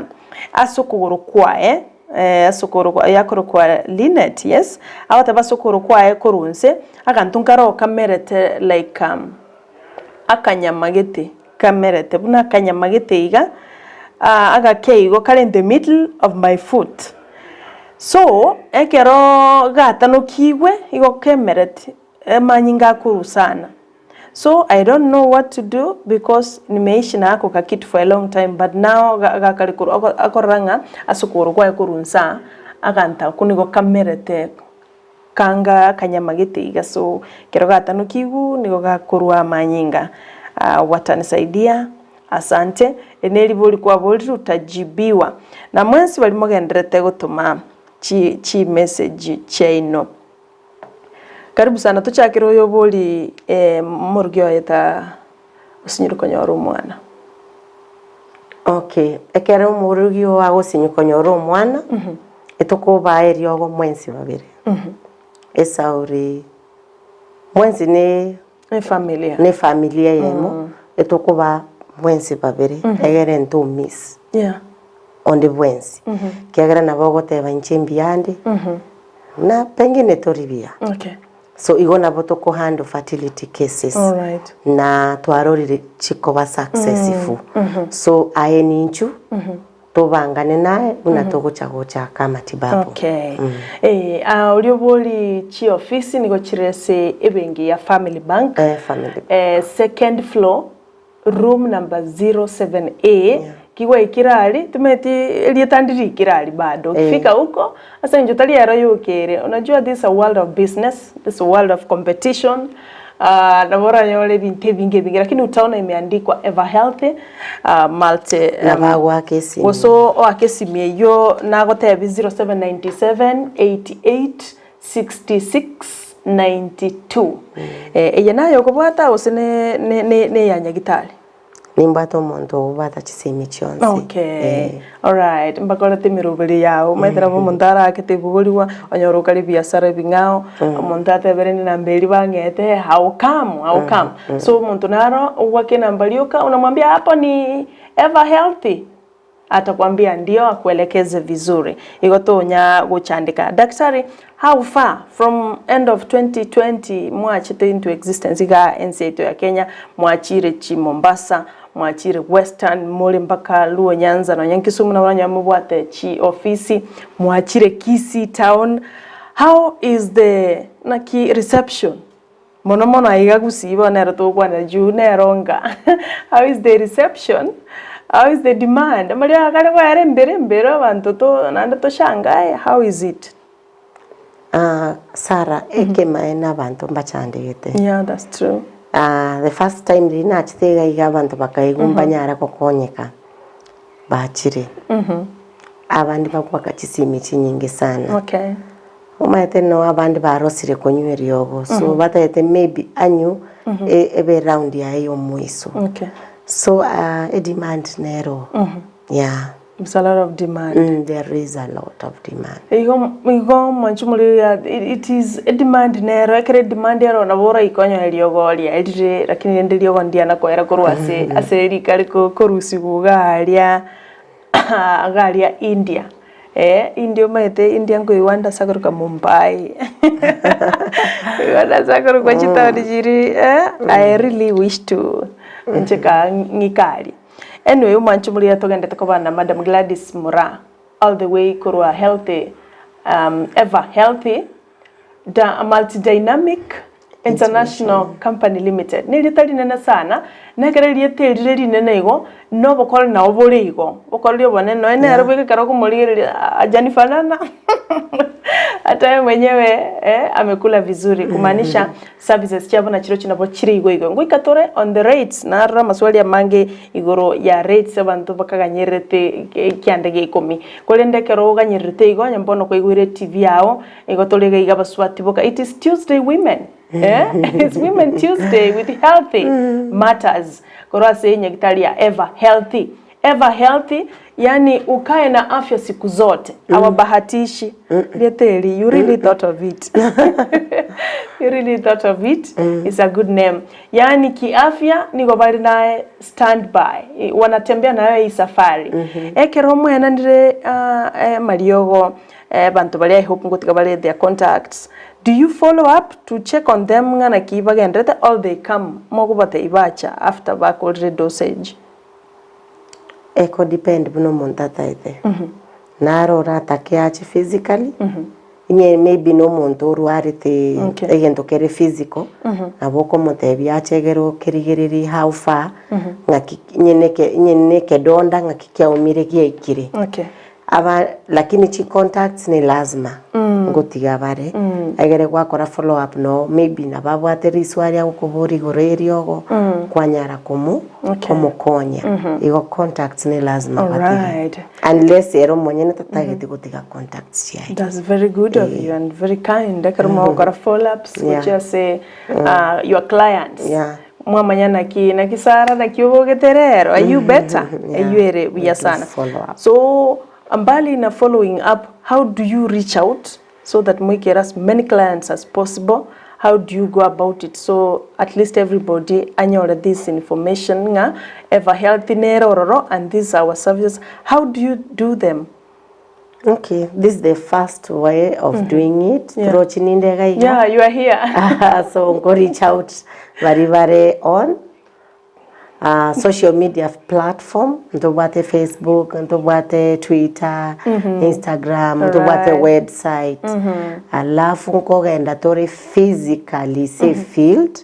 ase okogoro kwaye ase okogoro kwa yakorokwa Linet yes, agoteba ase okogoro kwaye korwa inse, aganto nkaro kamerete like akanyama gete kamerete buna akanyama gete iga, agake igo kare in the middle of my foot. So, ekerooo gatanokigwe igo kemereti, amanyinga akorwa sana. So I don't know what to do because nimeishi na ako kakitu for a long time but now gakare korwa akorora ng'a ase okogoro kwaye korwa inse aa aganto ako nigo kamerete kanga akanyama gete iga so ekero gatanokigwe nigo gakorwa amanyinga watanisaidia asante eri neribori kwaborire utajibiwa na mwensi baria mogendererete gotoma chi chimessage chiaino. Karibu sana tochakere oyo obori morugi oye ta osinyire konyora omwana. Okay, ekero omorogi oo agosinywa konyora omwana, etokobaa eriogo mwensi babere. Esauri mwensi ne Efamilia. ne efamilia eyemo, etokobaa mwensi babere, egere nto miss Yeah. onde bwensi. Ekiagera nabo ogoteba inche mbuya nde, na pengine tori buya. Okay. So igo nabo toko handle fertility cases Alright. na twarorire chikoba successful so aye ninchu tobangane naye buna togocha gochaka amatibabu. Okay. Eh, ah, oria obori chiofisi nigo chire ase ebenki ya Family Bank. Eh, Family Bank. Eh, second floor room number 07A kigwaikire aria timanyeti erieta ndirikire aria bado ukifika huko ase eng'encho tari ero yokere unajua this is a world of business this is a world of competition nabo oranyore ebinto ebinge ebinge lakini utaona imeandikwa ever healthy multi Nabo agoaka esimi. gose oake esimi eywo nagotebia 0797 88 66 92 Eye naye okobwata gose ne ne ne neya nyagitari? Nimbwate omonto ogobwata chisemi chionsi. Okay, Eh. alright, mbakorete emeroberi yao, omanyete nabo omonto arakete ibogorigwa, onyore okare ebiasara ebing'ao, omonto atebere nenamba eria bang'ete, how come, how come? So omonto naro ogwaka enamba rioka, unamwambia hapo ni ever healthy. Atakwambia ndio akuelekeze vizuri. Igo tonya gochandeka. Daktari, how far from end of 2020 mwachete into existence igaa ense yaito ya Kenya, mwachire chi Mombasa, mwachire Western, more mpaka Luo Nyanza nonya Kisumu nabo nonya mobwate chi ofisi, mwachire Kisii town. How is the naki reception? Mono mono aiga gusii bono nero togokwanera juu nero nka how is the reception, how is the demand, amaria aya kare goera embere embere abanto to naende toshangae how is it? Sarah, ekemaene abanto mbachandegete. Yeah that's true. The first time riria nachete iga iga abanto bakaigwa mbanyare gokonyeka, bachire. Abande bagoaka chisimi chinyinge sana. Okay. Omanyete no abande barosire konywa eriogo so batagete maybe anywe e- ebe eround yaye ya omoiso. Okay. So edemand nero yeah. There's a lot of demand. There is a lot of demand. Igo igo mwanche omoriri it is edemand nero ekero edemand ero nabo oraike onyore eriogo oria erire lakini rende eriogo ndiana koera korwa ase ase rikari korusigwa iga aria iga aria India. Eh, India omanyete India nkoigwa ande ase akorokwa Mumbai nkoigwa ande ase akorokwa chitaoni chiria eh, I really wish to inche ka ng'ike aria. Anyway omwancho moria togendete koba na Madam Gladys Moraa all the way korwa healthy ever healthy da multidynamic International Company Limited. Nerieta rinene sana, na ekero erieta eri rire rinene igo, na obokori nabo bore igo, obokoreri obonene nonya nere bweka ekero okomorigereria hajanifanana hata ye mwenyewe eh, amekula vizuri kumaanisha services chiabo nachirochio nabo chire igo igo. Ngoika tore on the rates, narora amaswali amange igoro ya rates abanto bakaganyererete ekianda gia ikomi. Korende ekero oganyererete igo, onye bono kwaigwire etv yao, Igo tore iga iga abasubati boka it is Tuesday women eh it's women Tuesday with healthy matters korwa ase enyagitari ya ever healthy ever healthy yaani ukae na afya siku zote hawabahatishi rieta eri you really thought of it you really thought of it it's a good name yaani kiafya nigo bare naye stand by wanatembea nayo hii safari ekero omwenanire amariogo Abanto baria I hope ngotiga bare their contacts, do you follow up to check on them ng'a naki bagenderete or they come mogobatebia bacha after bakorire dosage? Eko depend buna omonto ataete. Naro oratake ache physically, onye maybe na omonto orwarete Okay. egento kere physical, nabo okomotebia ache egere okerigererie how far, ng'aki onye na eke onye na ekedonda ng'aki kiaumire giaikire. Okay. Aba lakini chi contacts ne lazima ngotiga bare egere gwakora follow up no maybe nabo abwate riswali agokoboria igoro ya eriogo kwanyara komo Okay. komokonya igo contacts ne lazima batige Alright. unless ere omonyene tatageti gotiga contacts chiaye That's very good of you and very kind ekero mogokora follow ups Yeah. gochia ase your clients. Yeah. Mwamanya naki naki Sarah naki obogete rero are you better? Yeah, Eywo ere we buya do sana. follow up. So mbali na following up, how do you reach out so that moikere as many clients as possible? How do you go about it so at least everybody anyore this information ng'a Ever Healthy nere ororo and these are our services, how do you do them? Okay, this is the first way of doing it. Yeah. Torochi ninde iga iga. Yeah, you are here. So nko reach out bari bare on social media platform ntobwate Facebook, ntobwate Twitter, Instagram, ntobwate website. Alafu nkogenda tore physically ase efield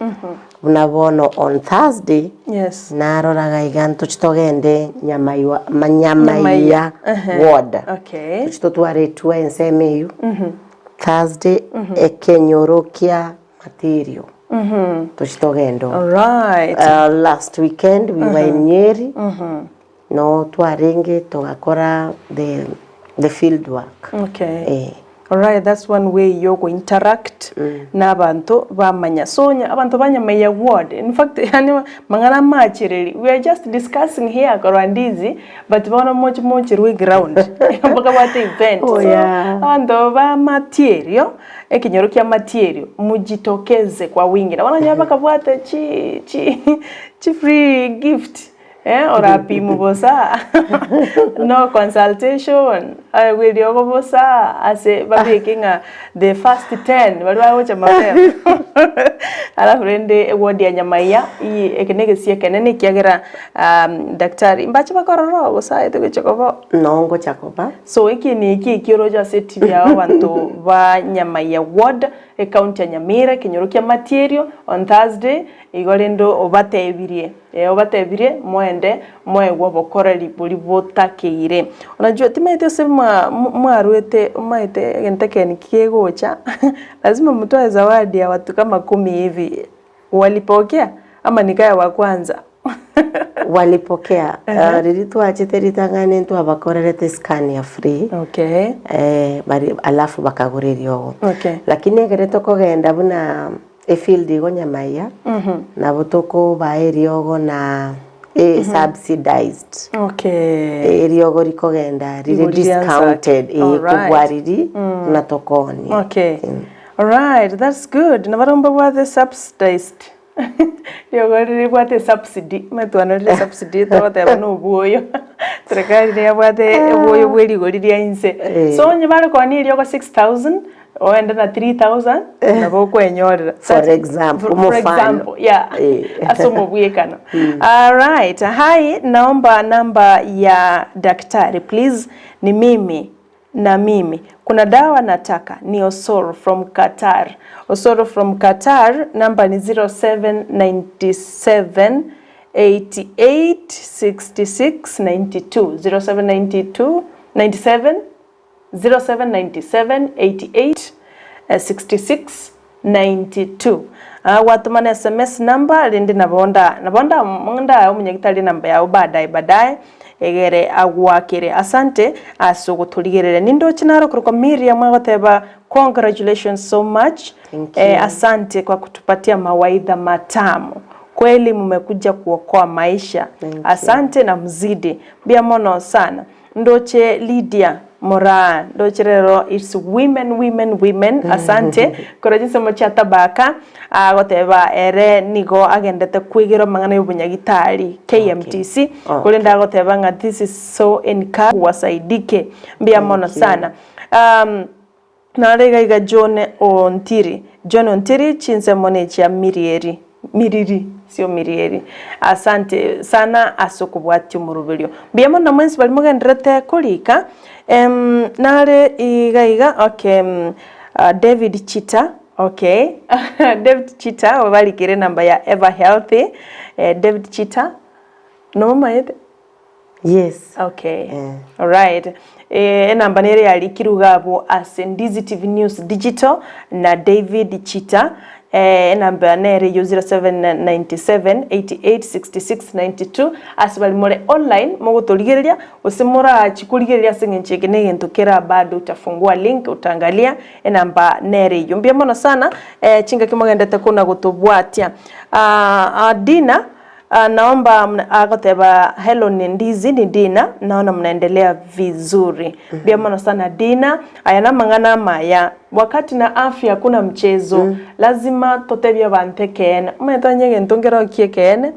buna bono on Thursday Yes. naroraga iga ntochi togende Nyamaiwa Nyamaiya ward. Okay. Tochi totware etour ensemo eywo Thursday ekenyoro kia Matirio tochi togende oo. Alright. Last weekend we were in Nyeri no twarenge togakora the the field work. Okay. Eh. Alright, that's one way yogo interact na abanto bamanya. So onye abanto ba Nyamaiya ward, in fact yaani mang'ana amachereri, we are just discussing here korwa Ndizi, but bono moche mocherwe eground mpaka bwate event. Oh, So yeah. abanto ba Matierio, ekenyoro kia Matierio, mujitokeze kwa wingi. Na bono onye bakabwate chi chi chi free gift. Eh, orapimwe bosa no consultation aegwe eriogo bosa ase babeke ng'a the first ten baria bagocha mapema alafu rende eward ya Nyamaiya ii eke na egesie ekenene ekiagera daktari mbache bakorora oo gose aye togocha koba oo. Noo ngocha koba. So ekieni eki ekioroche ase etiri yao abanto ba Nyamaiya ward, ecounty ya Nyamira, ekenyoro kia Matierio on Thursday, igo rende obatebirie. Ee, obatebirie, Moende moegwe obokoreri boria botakeire. Unajua timaeti ase mwa mwaruete omaete egento ekeni kegocha lazima mtoe zawadi ya watu kama kumi hivi walipokea ama ni kaya wa kwanza? Walipokea riria twachete ritang'ani ntwabakorerete scan ya free Okay. bari alafu bakagora eriogo Okay. Lakini ekero tokogenda buna Efield igo nyamaiya nabo tokobaa eriogo na e subsidized. Okay. Eriogo rikogenda rire Igo riria discounted nsake. eh, Alright. kobua riri buna tokoonia. Okay. Alright, that's good. Nabarabwo mbabwate subsidized riogo riri ribwate subsidy, omanyete rire subsidy togoteba na obwoyo serikali neyabwate obwoyo bwe rigori ria inse. Eh. So onye bare koonia eriogo 6000, Oende na 3000 nabo okwenyorera. For example, For omofano. example, yeah. Eh. Ase omobwekano. Alright, hi, naomba namba ya daktari please. Ni mimi na mimi. Kuna dawa nataka ni Osoro from Qatar. Osoro from Qatar, namba ni 0797 88 66 92 0792 97 0797 88 66 92 Ah, gwatomana sms number rende nabo nda nabo nda ndae omonyagitari enamba yao baadaye baadaye egere agwakere asante ase ogotorigereria nindoche naro korokwa Miriam agoteba congratulations so much Thank you. eh, asante kwa kutupatia mawaidha matamu kweli mumekuja kuokoa maisha Thank you. asante na mzidi mbuya mono sana Ndoche Lydia Moraa ndoche rero it's women women women asante korwa chinsemo chia Tabaka agoteba ere nigo agendete kwegera amang'ana ya obonyagitari KMTC Okay. korende agoteba ng'a this is so encouraging wasaidike mbuya mono Thank you. sana Nare iga iga John Ontiri. John Ontiri chinsemo nechia Mirieri, Miriri, sio Mirieri. Asante sana ase okobwatia omoroberio. Mbuya mono na mwensi baria mogendererete korika. Em, nare iga iga okay, David Chita, okay, David Chita obarikire enamba ya Ever Healthy, David Chita, nomomaete? Yes. Okay. Eh. Alright. Eh, enamba nere yarikirwe iga abwo ase Ndizi TV News Digital na David Chita. Enamba yane ere eyio 0797 88 66 92 ase baria more online mogotorigereria gose morachi korigereria ase eng'encho eke negento kera bado utafungua link utaangalia enamba nere eyio. Mbuya mono sana chingaki mogendete kona gotobwatia. Dina Naomba agoteba hello ni ndizi ni Dina naona mnaendelea vizuri. Mbuya mono sana Dina aya namang'ana amaya wakati na afya hakuna mchezo lazima totebie abanto ekeene omanyete onye egento nkerokie ekeene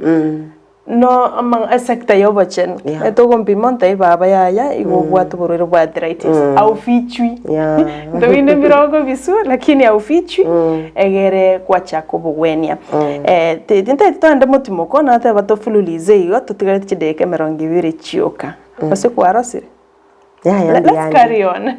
no amang'a esector ya obochenu Yeah. omanyete ogompima ontebie baba yaya igo obwate oborwaire bwa arthritis haufichwi Ntobinde ebirogo ebisu lakini haufichwi egere gwachaka obogwenia. Ti tintaeti togende motimoko nateba tofululize igo totigareti chidakika emerongo ebere chioka. Gose kwarosire? Yaya Let's mbuya ande. carry on.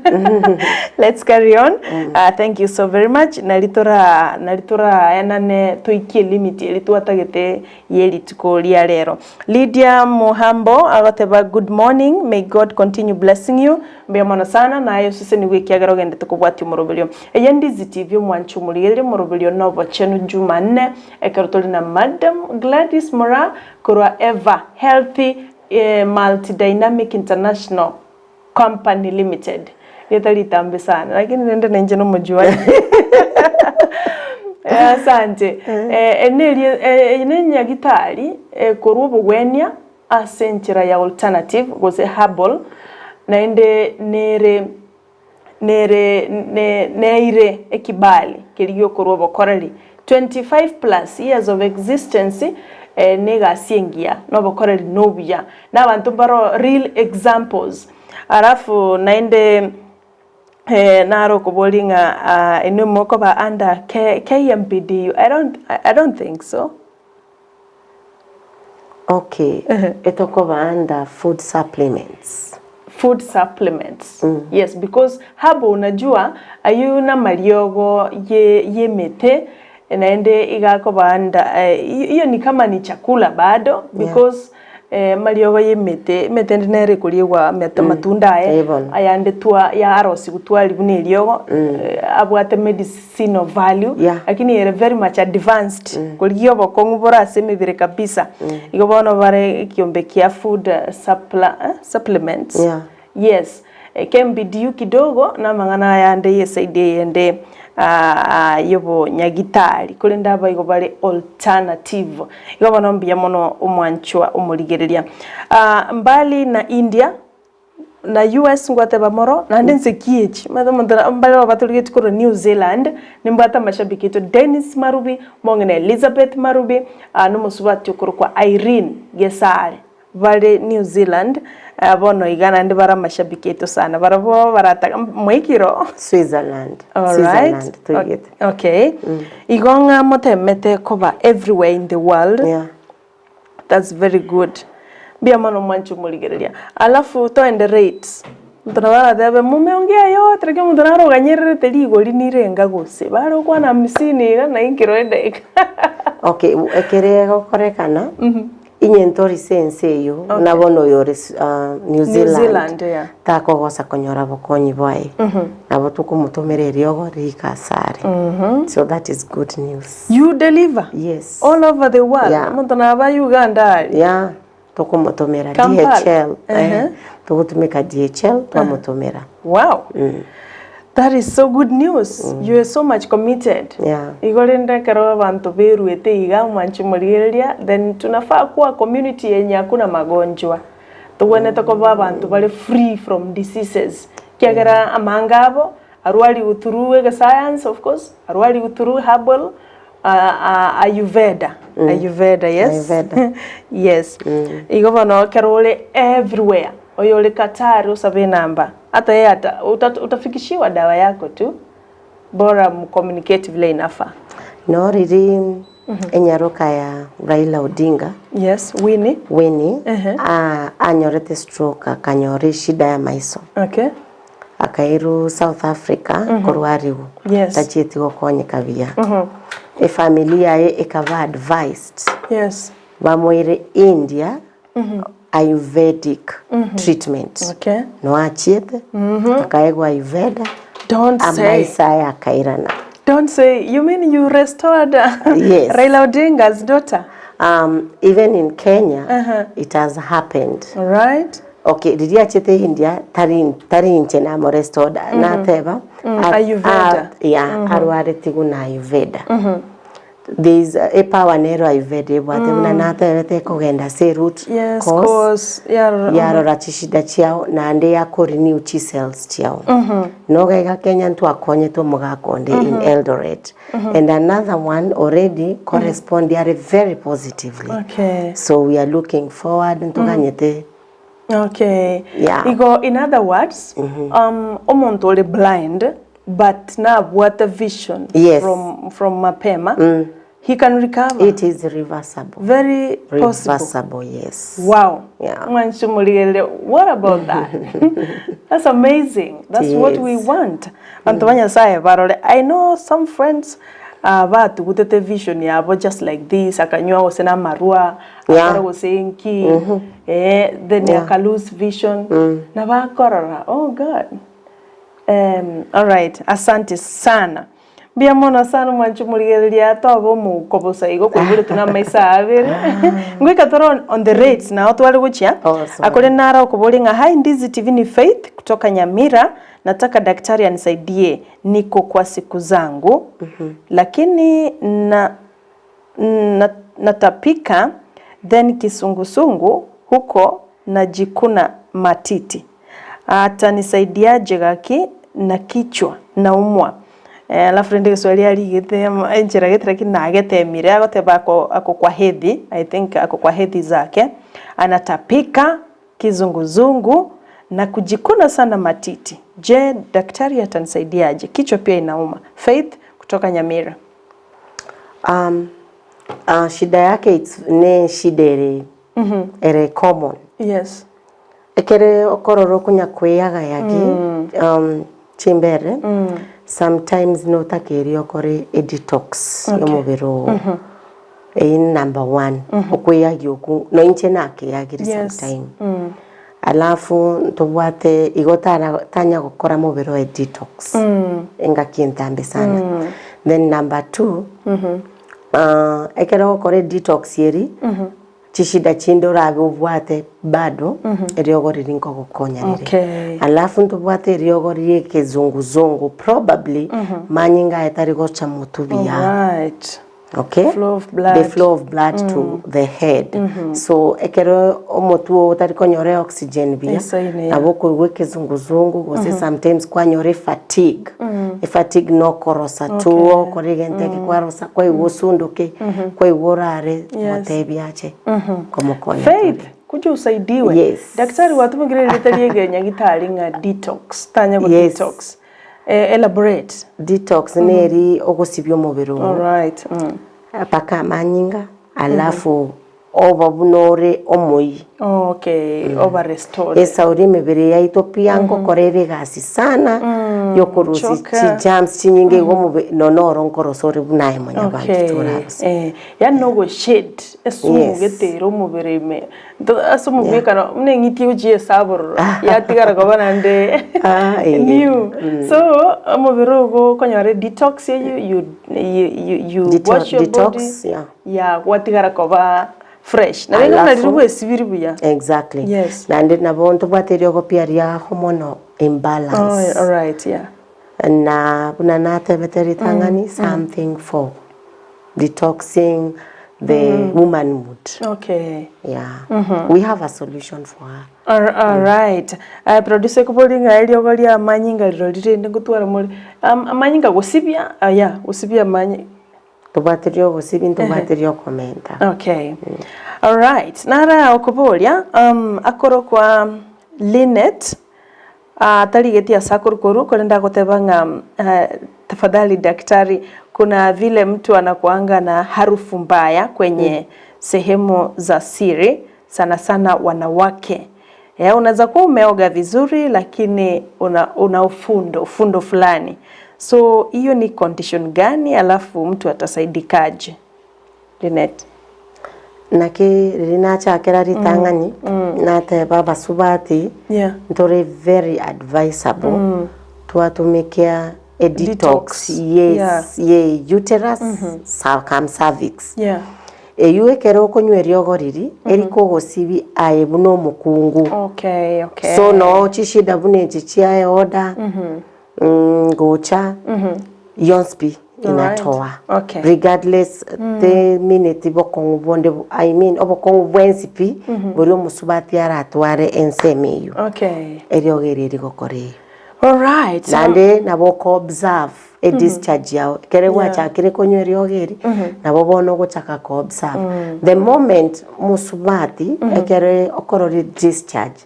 Let's carry on. Ah, thank you so very much. Nari tora nari toraenane toikie limit eri twatagete ye rituko ria rero. Lydia Muhambo agoteba good morning, may God continue blessing you. Mbuya mono sana, naye osesenigwe ekiagera ogendete kobwatia omoroberio. Eye Ndizi TV omwanchi omorigereria omoroberio nobochenu Jumanne ekero tore na Madam Gladys Moraa korwa Ever Healthy Multidynamic International Company Limited. Rieta ritambe sana lakini rende nainche nomojuani. Asante. Eh, ene eye nenyagitari ekorwa obogwenia ase enchera ya alternative gose herbal naende nere nere ne neire ekibali keria giokorwa obokoreri 25 plus years of existence ne egasi engiya na obokoreri na obuya na abanto mbaro real examples alafu naende naro okoboria ng'a inwe mokoba under KMPDU I don't I don't think so. Okay, etokoba under food supplements. Food supplements yes because herbal unajua ayio namariogo ye yemete naende iga akoba under hiyo ni kama ni chakula bado because amariogo yemete emete ende nere ekoriegwa amatunda aye ayande twa yarosiwu twari buna eriogo abwate medicinal value lakini ere very much advanced korigia obokong'u bore ase emebere kabisa. Igo bono bare ekiombe kia food supplements yes KMPDU kidogo na amang'ana ayande ye eside eyende y'obonyagitari korende aba igo bare alternative. Igo bono mbuya mono omwanchwa omorigereria. Mbali na India na US ngwateba moro naende nse ki echi omanyete omonto na mbare babatorigetie korwa New Zealand nimbwate amashabiki aito Dennis Marubi mong'ina Elizabeth Marubi na omosubati okorokwa Irene Gesare bare New Zealand bono iga naende bare amashabiki aito sana barabwo barataka mwaikire oo? Switzerland, Alright, Switzerland toigete. okay. Igo ng'a motemete koba everywhere in the world. Yeah. That's very good. Mbuya mono mwanche omorigereria. Alafu toende rates. Omonto nabo aratebe mumeongea yote lakini omonto naro oganyererete rigori nirenga gose. Bare okwana hamsini iga na inkiro edaika. Okay, ekere egokorekana, inye ntori ase ense eyio, buna bono oyo ore New New Zealand, Zealand, yeah. takogosa konyora bokonyi bwaye. Nabo tokomotomera eriogo riike ase are. So that is good news. You deliver? Yes. All over the world? Yeah. Omonto naba Uganda aria? Yeah, tokomotomera Kampala. DHL. Eh, Ehe. togotumeka DHL twamotomera. Wow. That is so good news. You are so much committed. Yeah. Igo rende ekero abanto beruete iga mwanche morigereria then tunafaa kuwa community yenye hakuna magonjwa. Tobwenerete koba abanto bare free from diseases. Ekiagera amanga abo Arwariwu through egescience of course, arwariwu through herbal, Ayurveda, Ayurveda yes, Ayurveda. yes. Igo bono ekero ore everywhere, oyore Qatar osabe enamba, ata yeye ata utafikishiwa dawa yako tu, bora mcommunicate vile inafaa. No riria enyaroka ya Raila Odinga Yes, Winnie. Winnie Ehe. a- anyorete stroke akanyora eshida ya maiso. Okay. Akairwa South Africa korwa arigwe, Yes. tachieti gokonyeka buya. Efamiri yaye ekaba advised Yes. bamoire India Ayurvedic treatment. Okay. Noachiete akaegwa Ayurveda Don't say. amaiso aye akairana. Don't say, you mean you restored Yes. Raila Odinga's daughter? Um, even in Kenya, it has happened. Right? Okay, riria achete India, tari, tari inche namo restored, nateba. a- Ayurveda. a- yeah, arwareti buna Ayurveda. There is a power nero Ayurveda ebwate buna natebete ekogenda ase root Yes, cause, cause yarora. yarora chishida chiao naende yako renew chi cells chiao. Noga iga Kenya ntwakonyete omogaka onde in Eldoret and another one already correspond are very positively. Okay. So we are looking forward ntoganyete Okay. Yeah. Igo in other words, um, omonto ore blind but nabwate vision Yes. from, from mapema, he can recover. It is reversible. Very possible. Reversible, yes. Wow. Yeah. Mwanchi morigerere, what about that? That's amazing. That's what we Yes. want. Banto ba Nyasaye barore. I know some friends uh, batugutete vision yabo just like this akanywa gose na amarwa Yeah. akora gose inki eh, then Yeah. aka lose vision na bakorora oh god Um, alright, asante sana. Mbuya mono sana omwanchi omorigereria tobe omouko bosa igo koiboretwe na amaiso aa abere. Ngoika tore on, on the rates nao tware gochia. Oh, sorry. Akore naro okoboria ng'a hi Ndizi TV ni Faith kutoka Nyamira nataka daktari anisaidie niko kwa siku zangu lakini na, na, natapika then kisungusungu huko najikuna matiti Atanisaidiaje gaki na kichwa naumwa eh, alafu rende Kiswahili arigete ama enchera gete lakini nagetemire agoteba ako, ako kwa hedhi I think ako kwa hedhi zake anatapika kizunguzungu na kujikuna sana matiti. Je, daktari atanisaidiaje? Kichwa pia inauma. Faith kutoka Nyamira. Um, uh, shida yake it's ne shida ere ere common Yes. Ekere okorora okonya kweyagayagi um, chimbere sometimes notakeire okore e detox yomobere oo eyio ni number one okweyagia okwo no inche nakeyagire Yes. sometime alafu ntobwate igo tara tanya gokora mobere oye detox engaki entambe sana then number two ekero ogokora edetox eria Chishida chinde orabe obwate bado eriogo riria nkogokonya rire. Okay. Alafu ntobwate eriogo rie ekezunguzungu probably manyinga aye tari gocha motwe buya. Alright. Okay? Flow of blood. The flow of blood to the head. So ekero omotwe oo otari konyora oxygen buya Esaine, yeah. nabo okoigwa ekezunguzungu gose sometimes kwanyora efatigue. Efatigue nokorosa tu okore egento eke kwarosa kwaigwa osundoke kwaigwa orare motebi ache komokonya Faith, kuja usaidiwe. Yes. Daktari watumikire erieta ria enyagitari ng'a detox, tanya go Yes. detox. Eh, elaborate. Detox neri ogosibia omobere oo Alright. Mm. mpaka amanyinga alafu oba buna ore omoyia. Okay, oba restored. Esauri emebere yaito pi ngokora ere egasi sana yokorusia Choka. chigerms chinyinge igo omobe nonya oro nkorosa ore buna aye mwanyabanto Okay. torarose. Eh, yaani nogoshade esumu Yes. gete ere omobere ime To- ase omobwekano buna eng'iti egochia esabororo yatigara koba naende Ah, eh. new so omobere ogo okonyora edetox eywo you, you, you, you Deto- wash your body detox, yeah. yeah gwatigara koba fresh. Nabo iga buna Alafu- riria gwesibiri buya. Exactly. Yes. Naende nabo ntobwate eriogo pia ria hormonal imbalance. Oh, alright, yeah. Na buna natebete ritang'ani something for detoxing the womanhood. Okay. Yeah. We have a solution for her. All, all right. Uh, producer ekobori ng'a eriogo ria amanyinga rirori rende ngotwara more um, amanyinga gosibia ah, yeah, gosibia amanyi Tobwate ri'ogosibia ntobwate ri'okomenta. Okay. Alright. Nara okoboria um, akorokwa Linet uh, tarigeti ase akorukorwa korende agoteba ng'a uh, tafadhali daktari kuna vile mtu anakuanga na harufu mbaya kwenye sehemu za siri sana sana wanawake. Eh, unaweza kuwa umeoga vizuri lakini una, una ufundo ufundo fulani so hiyo ni condition gani alafu mtu atasaidikaje Linet? Naki riria nachakera ritang'ani nateba abasubati Yeah. ntore very advisable twatumikia. A detox Detox, yeah. yes ye uterus cum cervix. Yeah. Eywo ekero okonywa eriogo riria erikogosibi aye buna omokungu. Okay, okay. So noo chishida buna echi chia eoda gocha yonsi pi inatoa. Okay. Regardless the minute bokong'u bonde I mean obokong'u bwensi pi boria omosubati aratware ensemo eywo. Okay. Eriogo erio erigokora eywo. Alright. Naende nabo oko observe e discharge yao ekere gwachakire konywa eriogo eri nabo bono ogochaka ko observe the moment mosubati ekere okorora discharge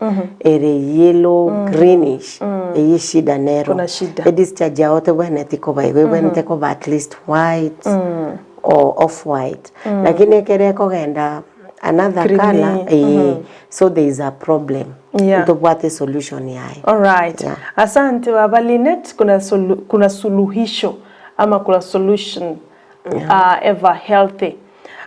ere yellow greenish eywo eshida nero Kuna shida. e discharge yao tebwenereti koba igo ebwenerete koba at least white or off white lakini ekere ekogenda another Creamy, colour eh so there is a problem Yeah. ntobwate esolution yaye. Alright. Yeah. Asante baba Linet, kuna, solu, kuna suluhisho ama kuna solution uh, ever healthy.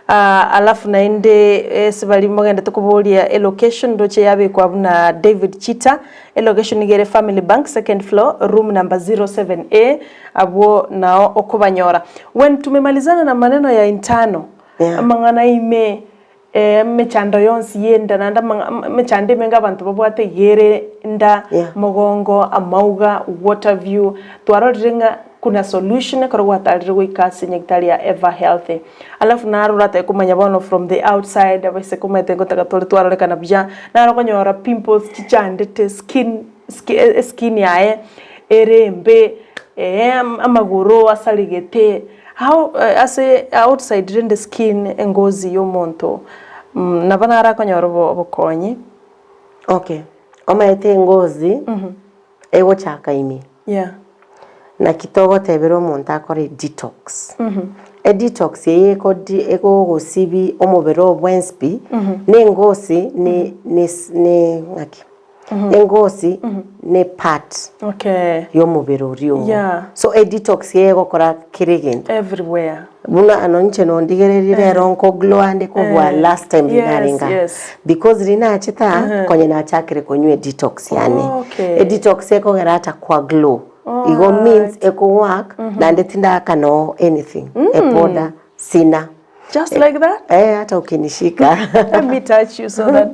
Uh, alafu naende ase baria mogendete koboria elocation ndoche yabekwa buna David Chita elocation nigo ere Family Bank second floor room number 07A abwo nao okobanyora. When tumemalizana na maneno ya intano Yeah. amang'ana ime Emechando yonsi y'enda naende amang'a emechando emenge abanto babwate iga ere enda, Yeah. mogongo, amauga, water view, twarorire ng'a kuna solution ekero gwatarire goika ase nyagetari ya ever healthy. Alafu naro oratake komanya bono from the outside abaiseke omanyete ngotaka tore twarorekana buya, naro okonyora pimples chichandete skin ski eskin yaye ere embe, amagoro asaregete. How ase outside rende skin engozi yomonto nabo naro akonyora obokonyi. Okay, omanyete engozi egochaka ime, Yeah. naki togotebera omonto akore edetox. Edetox eye ekodi egogosibi omobere oo bwensi pi, na engosi ne ne ne ng'aki. Engosi ne part Okay. yomobere oria oo. Yeah. So e detox eye egokora kera egento. Everywhere. Buna ano inche nondigererie rero nko glow ande kobua Eh. last time Yes, rinarenge aa. yes. Because rinachete aa konye nachakire konywa e detox yane. Okay. E detox ekogera ata kwa glow. Igo means eko work naende tindaka no anything. Epoda sina. Just like that? Eh, hata ukinishika. Let me touch you so that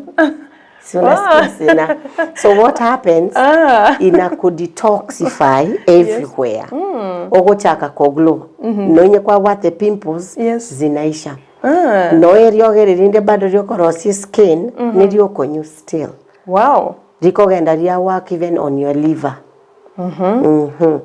Si unasikia sina. So what happens Ah. ina kudetoxify everywhere. Ogochaka koglow. Nonye kwabwate pimples Yes. zinaisha. Ah. Noe eriogo rinde bado riokorosia skin niriokonywa still. Wow. Rikogenda ria work even on your liver. Mhm.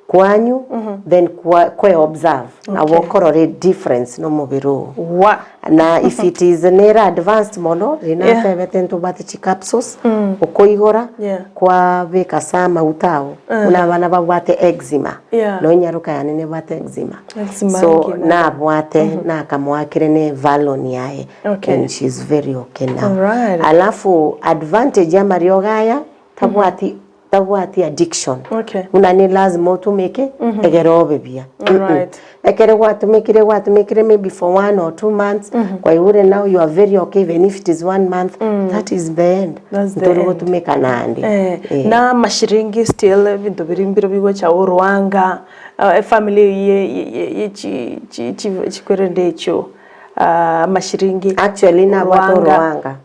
Kwanyu then kwa, kwe observe nabo okorora difference nomobere oo. Wa. Na if it is nere advanced mono riria Yeah. natebete ntobwate chi capsules okoigora Yeah. kwabeka ase amauta ao buna abana babwate eczema Yeah. nonya nyaroka yane nebwate eczema Eczema so nkima. nabwate nakamoakire ne valon yaye Okay. and she's very okay now Alright. alafu advantage ya amariogo aya tabwati tabwati addiction Okay. buna ne lazima otumeke egere obe buya Alright. Ekere gwatumekire gwatumekire maybe for one or two months kwaigure now you are very okay even if it is one month that is the end That's the ntori end. gotumeka naende Eh, Eh. na amashiringi still ebinto biria mbiro bigocha orwanga efamily eywo ye ye ye chi chi chi chikwerende echio. amashiringi Actually nabwate Orwanga. orowanga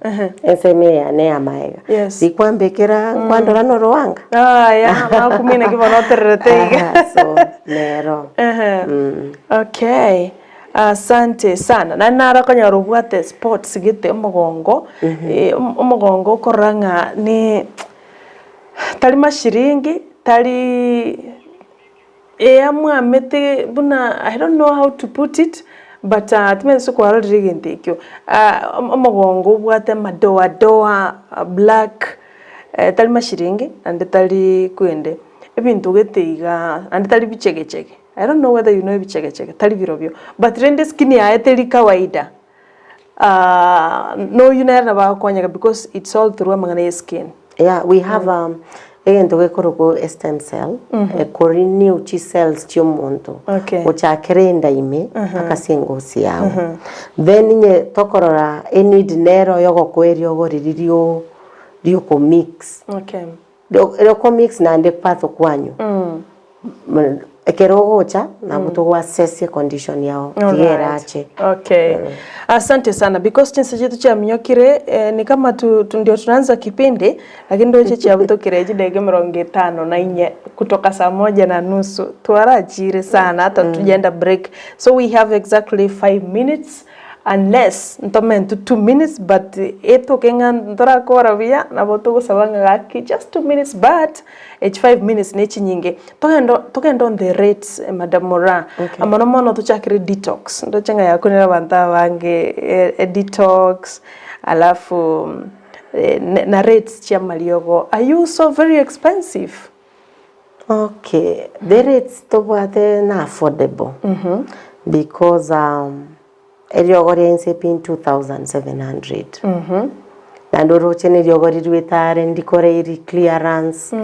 ensemo eye yane ya maega Yes. rikwambekera nkwandora norowanga Aya, nakumia naki bono otererete iga. Aha, so nero Ehe. Okay. Asante sana. Naende naro okonyora obwate sports gete omogongo, eh, om- omogongo okorora ng'a ne tari mashiringi, tari Eyamwamete buna I don't know how to put it but timanyeti gose kwarorire egento ekio. Omogongo obwate amadoadoa black tari mashiringi naende tari kwende, ebinto gete igaa naende tari bichegechege, I don't know whether you know ebichegechege tari birobio but rende eskin yaye teri kawaida noyio nere nabo agokonyeka because it's all through amang'ana ya eskin. Yeah, we have um, egento gekorokwa e stem cell eko renew chi cells chia omonto Okay. gochakera enda ime mpaka ase engosi yao then inye tokorora e need nero yogokoa eriogo riria rio rioko mix Okay. Rio- rioko mix naende patho kwanyu. Ekero ogocha nabo togo assess econdition yao tiga Alright. erache. Okay. Asante sana because chinsa chietu chiaminyokire eh, ni kama tu, tu ndio tunaanza kipindi lakini ndoche chiabutokire chidakika emerongo etano na inye kutoka saa moja na nusu twarachire sana hata tujaenda break so we have exactly 5 minutes Unless ntomentwe two minutes but etoke ng'a ntorakora buya nabo togosaba ng'a gaki just two minutes but echi five minutes ne chinyinge. Togende togende on the rates Madam Moraa, Okay. mono mono tochakere detox, ndoche ng'a yakunire abanto abange edetox alafu na rates chia amariogo, are you so very expensive? Okay, the rates tobwate na affordable because eriogo ria inse pi 2700 naende oroche na eriogo riruete are ndikoreiri clearance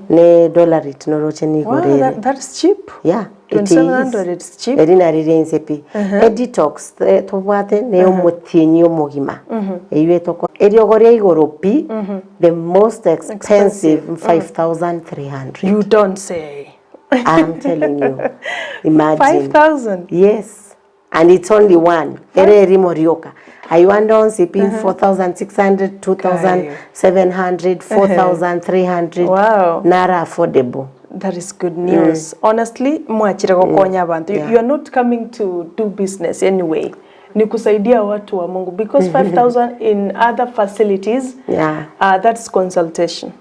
ne dollar rate noroche nigo Wow, rere that, that is cheap. Yeah, it is. 2700 it's cheap. Eri nari ria inse pi. Editox tobwate ne omotienyi omogima. Eywo etoko eriogo ria igoro pi the most expensive 5300. You don't say. I'm telling you. Imagine. 5000. Yes. And it's only one. Ere erimo rioka. Aywo ande onsi pi 4600, 2700, 4300. Wow. Nara affordable. That is good news. Honestly, mwachire gokonya abanto. You- Yeah. You are not coming to do business anyway. Ni kusaidia watu wa Mungu because 5000 in other facilities Yeah. that's consultation.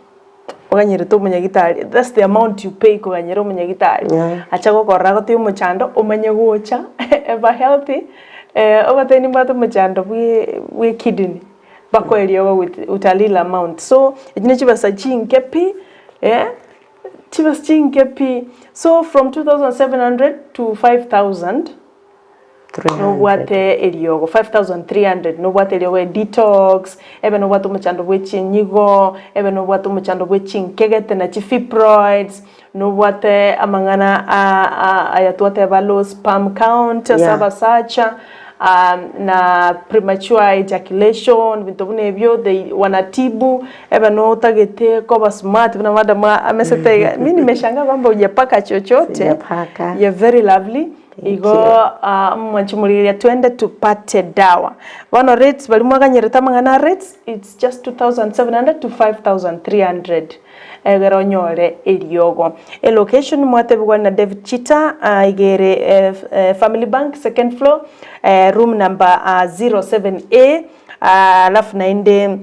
Oganyerete omonyagitari, that's the amount you pay koganyera omonyagitari. Yeah. Acha gokorora agotebi omochando omanye gocha eba healthy ogotebi nimbwate omochando bwe bwe kidney bakoe eriogo with with a little amount. So echio ne chibesa chinke pi eh, chibesa chinke pi. So from 2700 to 5000 300. Nobwate eriogo 5300 nobwate eriogo edetox, ebe nobwate omochando bwe chinyigo, ebe nobwate omochando bwe chinkegete na chifibroids, nobwate amang'ana a a aya twateba low sperm count ase Yeah. abasacha, na premature ejaculation, ebinto buna ebio they wanatibu, ebe notagete koba smart buna madam amesete iga, mi nimeshangaa kwamba hujapaka chochote, Sijapaka. you're very lovely. Igo mwanche morigereria twende tupate dawa. Bono rates baria mwaganyerete amang'ana a rates it's just 2700 to 5300 egere onyore eriogo. Elocation mwatebigwa na David Chita iga ere Family Bank second floor room number 07A alafu naende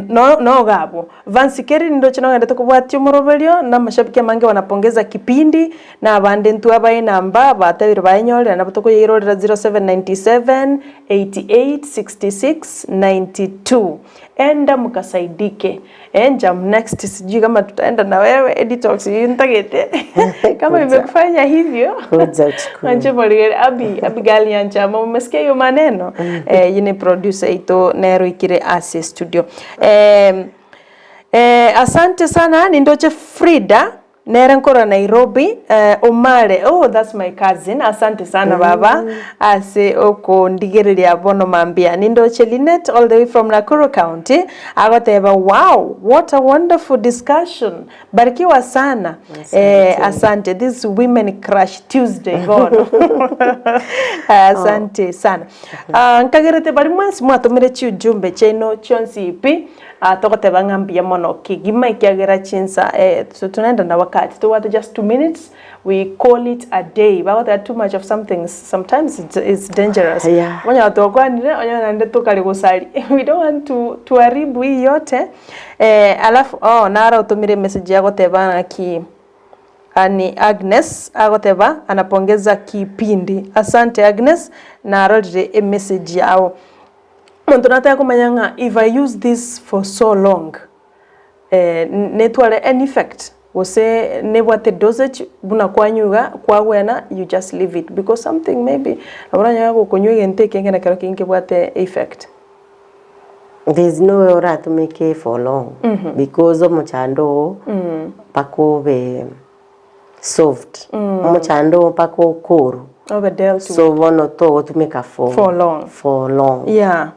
No, noga abwo. Vansi Kerry nindoche nogendete kobwatia omoroberio, na amashabiki amange wanapongeza kipindi, na abande intwe abae enamba batebire bayenyorire nabo tokoyeirorera 0797 88 66 92. Enda mukasaidike. Njam next sijui kama tutaenda na wewe editox ntagete kama Kuja. imekufanya hivyo Kuja uchukue. Anche morigere Abi, Abigail Nyanchama umesikia hiyo maneno eh, yine producer ito nero ikire ase studio eh, eh, asante sana nindoche Frida nere nkora Nairobi eh, Omare oh that's my cousin asante sana baba ase okondigereria bono mambia nindoche Linet all the way from Nakuru County agoteba wow what a wonderful discussion Barikiwa sana eh, asante this women crush Tuesday bono asante sana Ah, nkagerete bari mwensi mwatomire chiujumbe chiaino chionsi pi ah, togoteba ng'a mbuya mono kegima ekiagera chinsa eh, so tunaenda na wakati tobwate just two minutes we call it a day bagoteba too much of something sometimes it's, it's dangerous Yeah. Onye twakwanire onye naende tokare gosari we don't want to tuharibu hii yote eh, alafu oh, naro otomire message agoteba ng'aki ani Agnes agoteba anapongeza kipindi asante Agnes narorire emessage yao omonto nataka komanya ng'a if I use this for so long eh, netware any effect gose nebwate dosage buna kwanywa iga kwagwena you just leave it because something maybe nabo oranyore gokonywa egento ekenge nekero kenge kebwate effect. There's no way oratumeke for long because omochando oo mpaka obe solved omochando oo mpaka okorwe Obe dealt with. so bono togotumeka for, For long. for long. Yeah.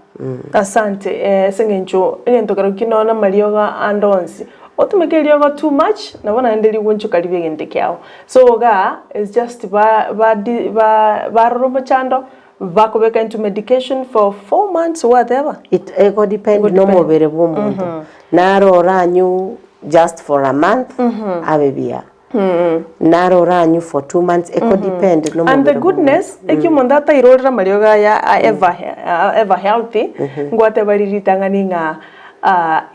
Asante eh, ase eng'encho egento kero ki nonya amariogo ande onsi. Otumeke eriogo too much nabo naende rigonchoka ribe egento kiao. So igaa is just ba ba ba barora omochando bakobeka into medication for 4 months gwateba? It ego depend Ego na depend. omobere bwa omonto. Naro oranywe just for a month abe buya. Naro oranywe for 2 months eko depend na And the omobere bwa omonto. goodness, eki omonto atairorera amariogo aya a ever ever healthy, ngwateba riria ritang'ani ng'a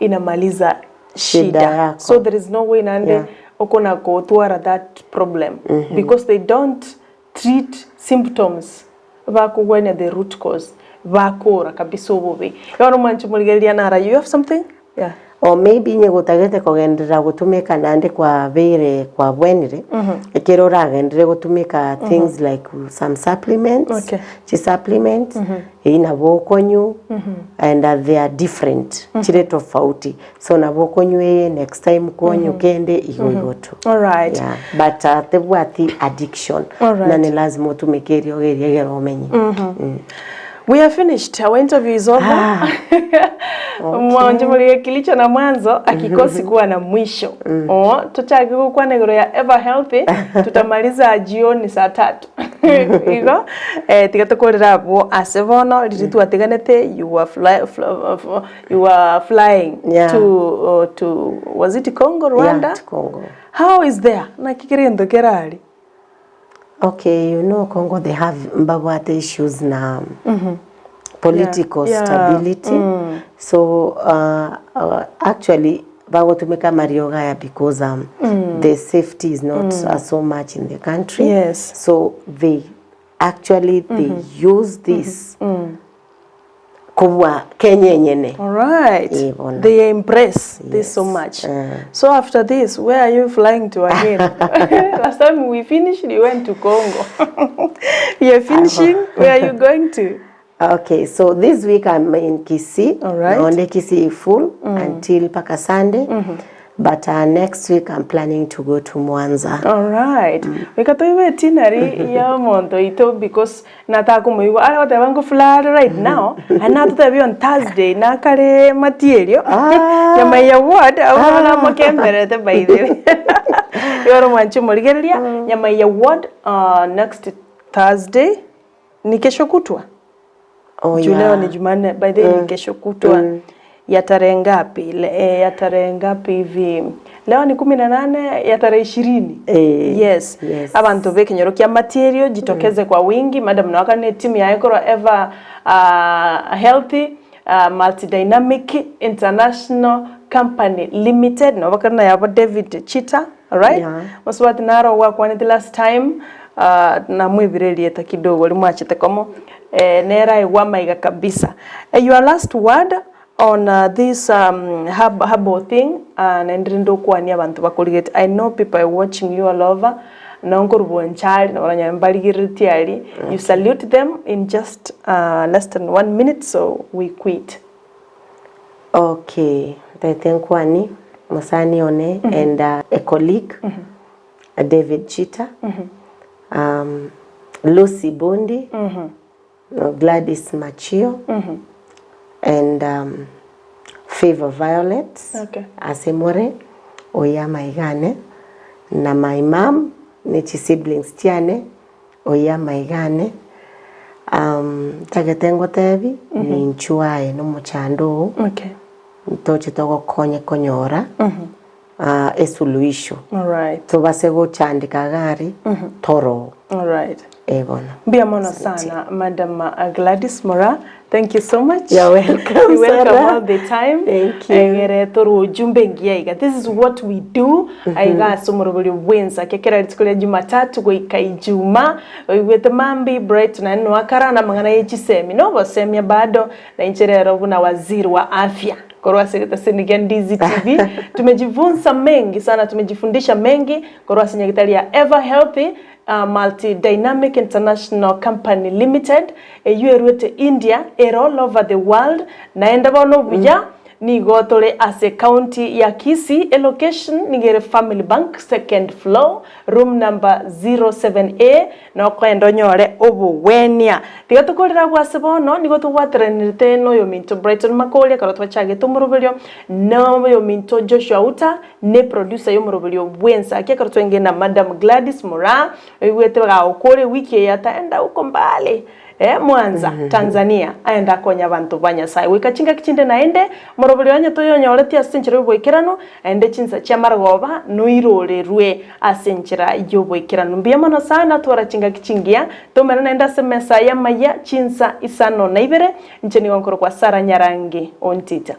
inamaliza Shida shida. yako. So there is no way naende Yeah. okona gotwara that problem because they don't treat symptoms bakogwenia the root cause bakora kabisa obobe. Bono mwanche morigereria nara you have something? Yeah. Or maybe onye gotagete kogenderera gotumeka naende kwabeire kwabwenire, ekero oragenderere gotumeka things like some supplements, Okay. chi supplements, eyio nabo okonywa and they are different, chire tofauti. So nabo okonywa eye next time kwonywa kende igo igo tu. Alright. Yeah. But uh, tebwati addiction. Alright. Na ni lazima otumeke eriogo erio egere omenye. We are finished. Our interview is over. Ah. Mwancho moriga kilicho na mwanzo akikosi kuwa na mwisho. Oh, tochake gokwana igoro ya ever healthy tutamaliza jioni saa tatu. Igo eh, tiga tokorera abwo ase bono riri twatiganete you were fly, fl, you were flying Yeah. to uh, to was it Congo Rwanda? Yeah, to Congo. How is there? Naki kere gento kerari? Okay, you know Congo they have mbabwate issues na political Yeah. stability. So uh, uh, actually bagotumika mariogo aya because um, the safety is not uh, so much in the country. Yes. So they actually they use this kubwa Kenya enyene. All right. Eh, bono. They embrace this so much. Eh. So after this, where are you flying to again? Last time we finished, you went to Congo. You're finishing. Where are you going to? Okay, so this week I'm in Kisii. All right. Naonde Kisii full until paka Sunday. But uh, next week I'm planning to go to Mwanza. All right. Weka toibe itinerary ya omonto oito because natakomoigwa are goteba ngo fly right now and natotebia on Thursday nakare matierio Ah. nyama ya ward abwo namokemberete by the way igoro mwanche morigereria nyama ya ward uh, next Thursday ni kesho kutwa Oh, juu leo yeah. ni Jumanne by the way ni kesho kutwa ya tarehe ngapi Le, eh, ya tarehe ngapi hivi leo ni 18 ya tarehe 20 Eh, yes, yes. abantu b'ekenyoro kia material jitokeze kwa wingi madam nawaka ne timu yaye korwa ever uh, healthy uh, multidynamic international company limited nobakari na yabo David Chita alright Yeah. maswati naro gwakwanete last time uh, namwibire rieta kidogo rimwachete komo eh, nera igwa maiga kabisa eh, your last word on uh, this um, hub, herbal thing uh, nendire ndokwania abantu bakorigete i know people are watching you all over nonkorubo nchari nabaranya mbarigereretie ari you salute them in just uh, less than one minute so we quit Okay, Tete Nkwani, Musani One, and uh, a colleague, uh, David Chita, um, Lucy Bundi, uh, Gladys Machio, and um, Favor Violet, Okay. Asemore, Oyama Igane, na my mom, Nechi siblings Tiane, Oyama Igane, um, tagete ngotebi, ninchuae no muchando oo okay ntoche togokonye konyora uh, esuluhisho all right tobase gochandika gari toro all right ebono Mbia mono sana Madam uh, Gladys Mora thank you so much You're welcome, You're welcome Sarah. all the time Thank you. egere toru ujumbe ngiya iga this is what we do aiga ase omorobori bwensa kekera rituko ria Jumatatu goika Ijumaa oigwete mambi bright na nwakara na mang'ana ye chisemi no bosemia bado na inche rero buna waziri wa afya korwa ase egetaseni kia Ndizi TV tumejifunza mengi sana tumejifundisha mengi korwa ase nyagitari ya Ever Healthy uh, Multi Dynamic International Company Limited eywo erwete India ere all over the world naende bono obuya mm. Nigo tore ase county ya Kisii, elocation nigo ere Family Bank second floor, room number 07A, nokoenda onyore obogwenia. Tiga tokorere abwo ase bono, nigo tobwateranerete noyominto Brighton Makori ekero twachagete omoroberio, noyominto Joshua Uta, ne producer yomoroberio bw'ensaki ekero twenge na Madam Gladys Moraa, oigwete bagagokora ewiki eye ataenda huko mbali. Ee, Mwanza, Tanzania, aende akonye abanto ba Nyasae. Goika chingaki chinde naende, morobori onye toyonyoreti ase enchera y'oboikeranu, naende chinsa chi'amarogoba noirorerwe ase enchera y'oboikeranu. Mbuya mono sana, twara chingaki chingiya, toumera naende ase emesa y'amayia chinsa isano na ibere. Inche nigo nkorokwa Sarah Nyarangi Ontita.